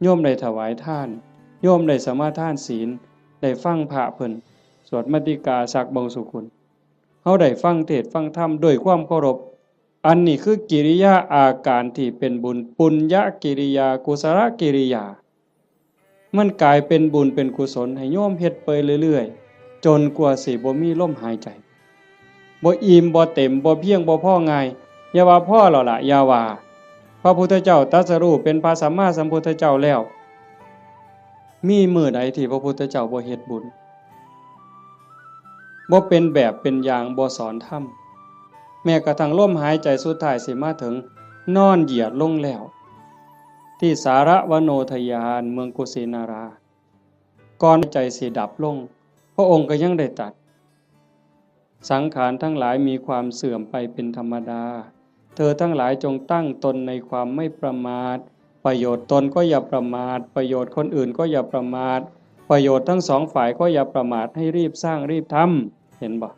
โยมได้ถวายทาน โยมได้สมาทานศีล ได้ฟังพระเพิ่นสวดมัตติกาสักบงสุกุล เฮาได้ฟังเทศน์ฟังธรรมด้วยความเคารพ อันนี้คือกิริยาอาการที่เป็นบุญ ปุญญกิริยา กุศลกิริยา มันกลายเป็นบุญเป็นกุศลให้โยมเฮ็ดไปเรื่อยๆ จนกว่าสิบ่มีลมหายใจ บ่อิ่มบ่เต็ม บ่เพียงบ่พอง่าย อย่าว่าพอแล้วล่ะ อย่าว่า พระพุทธเจ้าตรัสรู้เป็นพระสัมมาสัมพุทธเจ้าแล้ว มีมื้อใดที่พระพุทธเจ้าบ่เฮ็ดบุญ บ่เป็นแบบเป็นอย่าง บ่สอนธรรม แม้กระทั่งลมหายใจสุดท้ายสิมาถึง นอนเหยียดลงแล้ว ที่สารวโนทยาน เมืองกุสินารา ก่อนใจสิดับลง พระองค์ก็ยังได้ตรัส สังขารทั้งหลายมีความเสื่อมไปเป็นธรรมดา เธอทั้งหลายจงตั้งตนในความไม่ประมาท ประโยชน์ตนก็อย่าประมาท ประโยชน์คนอื่นก็อย่าประมาท ประโยชน์ทั้งสองฝ่ายก็อย่าประมาท ให้รีบสร้างรีบทำ เห็นบ่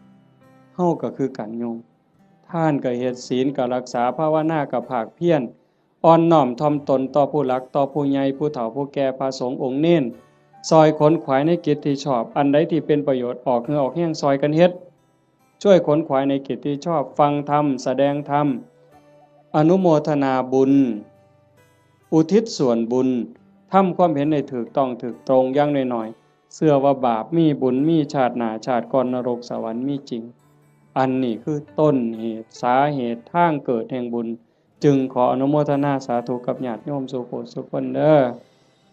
เฮาก็คือกันโยม ทานก็เฮ็ด ศีลก็รักษา ภาวนาก็ภาคเพียร อ่อนน้อมถ่อมตนต่อผู้หลัก ต่อผู้ใหญ่ ผู้เฒ่า ผู้แก่ พระสงฆ์องค์เณร ซอยขนขวายในกิจที่ชอบ อันใดที่เป็นประโยชน์ ออกเหงื่อออกแฮงซอยกันเฮ็ด ช่วยขนขวายในกิจที่ชอบ ฟังธรรม แสดงธรรม อนุโมทนาบุญ อุทิศส่วนบุญ ทำความเห็นให้ถูกต้องถูกตรง อย่างน้อยๆ เชื่อว่าบาปมี บุญมี ชาติหน้าชาติก่อน นรกสวรรค์มีจริง อันนี้คือต้นเหตุ สาเหตุ ทางเกิดแห่งบุญ จึงขออนุโมทนาสาธุกับญาติโยมสู่ผู้สู่คนเด้อ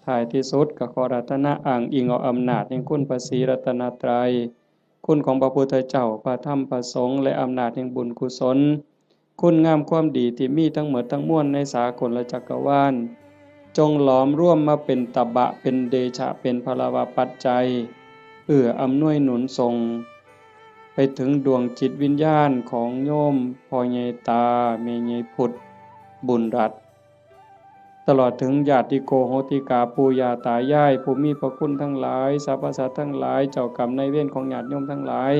ท้ายที่สุดก็ขออาราธนาอ้างอิงเอาอำนาจแห่งคุณพระศรีรัตนตรัย คุณของพระพุทธเจ้า พระธรรม พระสงฆ์ และอำนาจแห่งบุญกุศล คุณงามความดีที่มีทั้งหมดทั้งมวลในสากลจักรวาล จงหลอมรวมมาเป็นตบะ เป็นเดชะ เป็นพลวปัจจัย เอื้ออำนวยหนุนส่ง ไปถึงดวงจิตวิญญาณของโยมพ่อใหญ่ตา แม่ใหญ่พุทธ บุญรัตน์ ตลอดถึงญาติโกโหติกา ปู่ย่าตายาย ผู้มีพระคุณทั้งหลาย สรรพสัตว์ทั้งหลาย เจ้ากรรมนายเวรของญาติโยมทั้งหลาย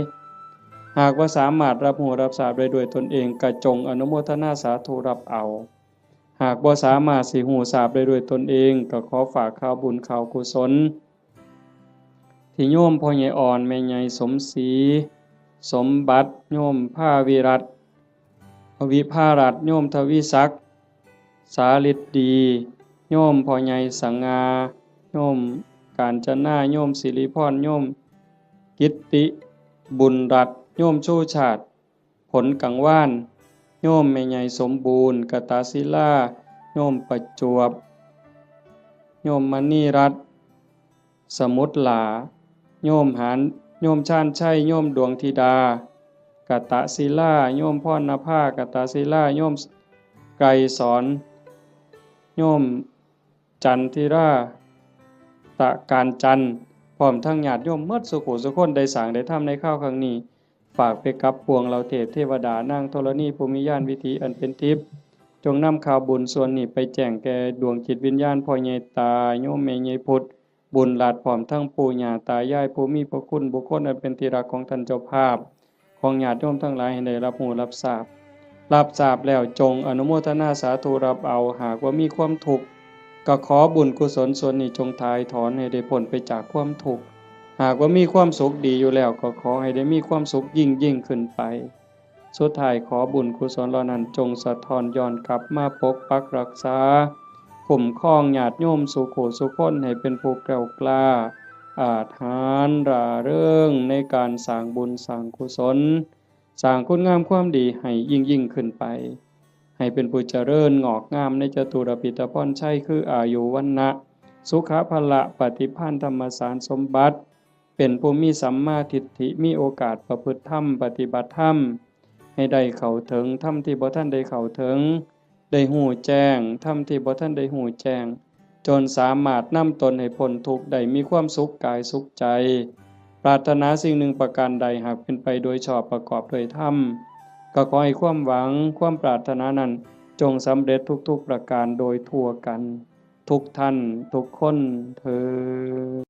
หากว่าสามารถรับรู้รับทราบได้ด้วยตนเอง ก็จงอนุโมทนาสาธุรับเอา หากบ่สามารถสิรู้ทราบได้ด้วยตนเอง ก็ขอฝากข่าวบุญข่าวกุศล ที่โยมพ่อใหญ่อ่อน แม่ใหญ่สมศรี สมบัติ โยมภาวิรัตน์ วิภารัตน์ โยมทวีศักดิ์ สาฤทธิ์ดี โยมพ่อใหญ่สง่า โยมกาญจนา โยมสิริพร โยมกิตติ บุญรัตน์ โยมชูชาติ ผลกังวาน โยมแม่ใหญ่สมบูรณ์ กตศิลา โยมประจวบ โยมมณีรัตน์ สมุทรหลา โยมหาน โยมชาญชัย โยมดวงธิดา กตศิลา โยมพรณภา กตศิลา โยมไกรสอน โยมจันทิรา ตะการจันทร์ พร้อมทั้งญาติโยมหมดสุขุสุคนได้สร้างได้ทำในคราวครั้งนี้ ฝากไปกับปวงเหล่าเทพเทวดานางธรณีผู้มีญาณวิถีอันเป็นทิพย์ จงนำข่าวบุญส่วนนี้ไปแจ้งแก่ดวงจิตวิญญาณพ่อใหญ่ตา โยมแม่ใหญ่พุทธ บุญรัตน์ พร้อมทั้งปู่ย่าตายายผู้มีพระคุณ บุคคลอันเป็นที่รักของท่านเจ้าภาพ ของญาติโยมทั้งหลายให้ได้รับรู้รับทราบ รับทราบแล้วจงอนุโมทนาสาธุรับเอา หากว่ามีความทุกข์ ก็ขอบุญกุศลส่วนนี้จงถ่ายถอนให้ได้พ้นไปจากความทุกข์ หากว่ามีความสุขดีอยู่แล้ว ก็ขอให้ได้มีความสุขยิ่งยิ่งขึ้นไป สุดท้ายขอบุญกุศลเหล่านั้นจงสะท้อนย้อนกลับมาปกปักรักษา คุ้มครองญาติโยมสุขุสุคนให้เป็นผู้แกล้วกล้า อาจหาญร่าเริงในการสร้างบุญสร้างกุศล สร้างคุณงามความดีให้ยิ่งยิ่งขึ้นไป ให้เป็นผู้เจริญงอกงามในจตุรพิธพรชัย คืออายุ วรรณะ สุขะ พละ ปฏิภาณ ธรรมสารสมบัติ เป็นผู้มีสัมมาทิฏฐิ มีโอกาสประพฤติธรรม ปฏิบัติธรรม ให้ได้เข้าถึงธรรมที่บ่ทันได้เข้าถึง ได้ฮู้แจ้งธรรมที่บ่ทันได้ฮู้แจ้ง จนสามารถนำตนให้พ้นทุกข์ได้ มีความสุขกายสุขใจ ปรารถนาสิ่งหนึ่งประการใด หากเป็นไปโดยชอบประกอบด้วยธรรม ก็ขอให้ความหวังความปรารถนานั้นจงสำเร็จทุกๆประการโดยทั่วกัน ทุกท่านทุกคนเทอญ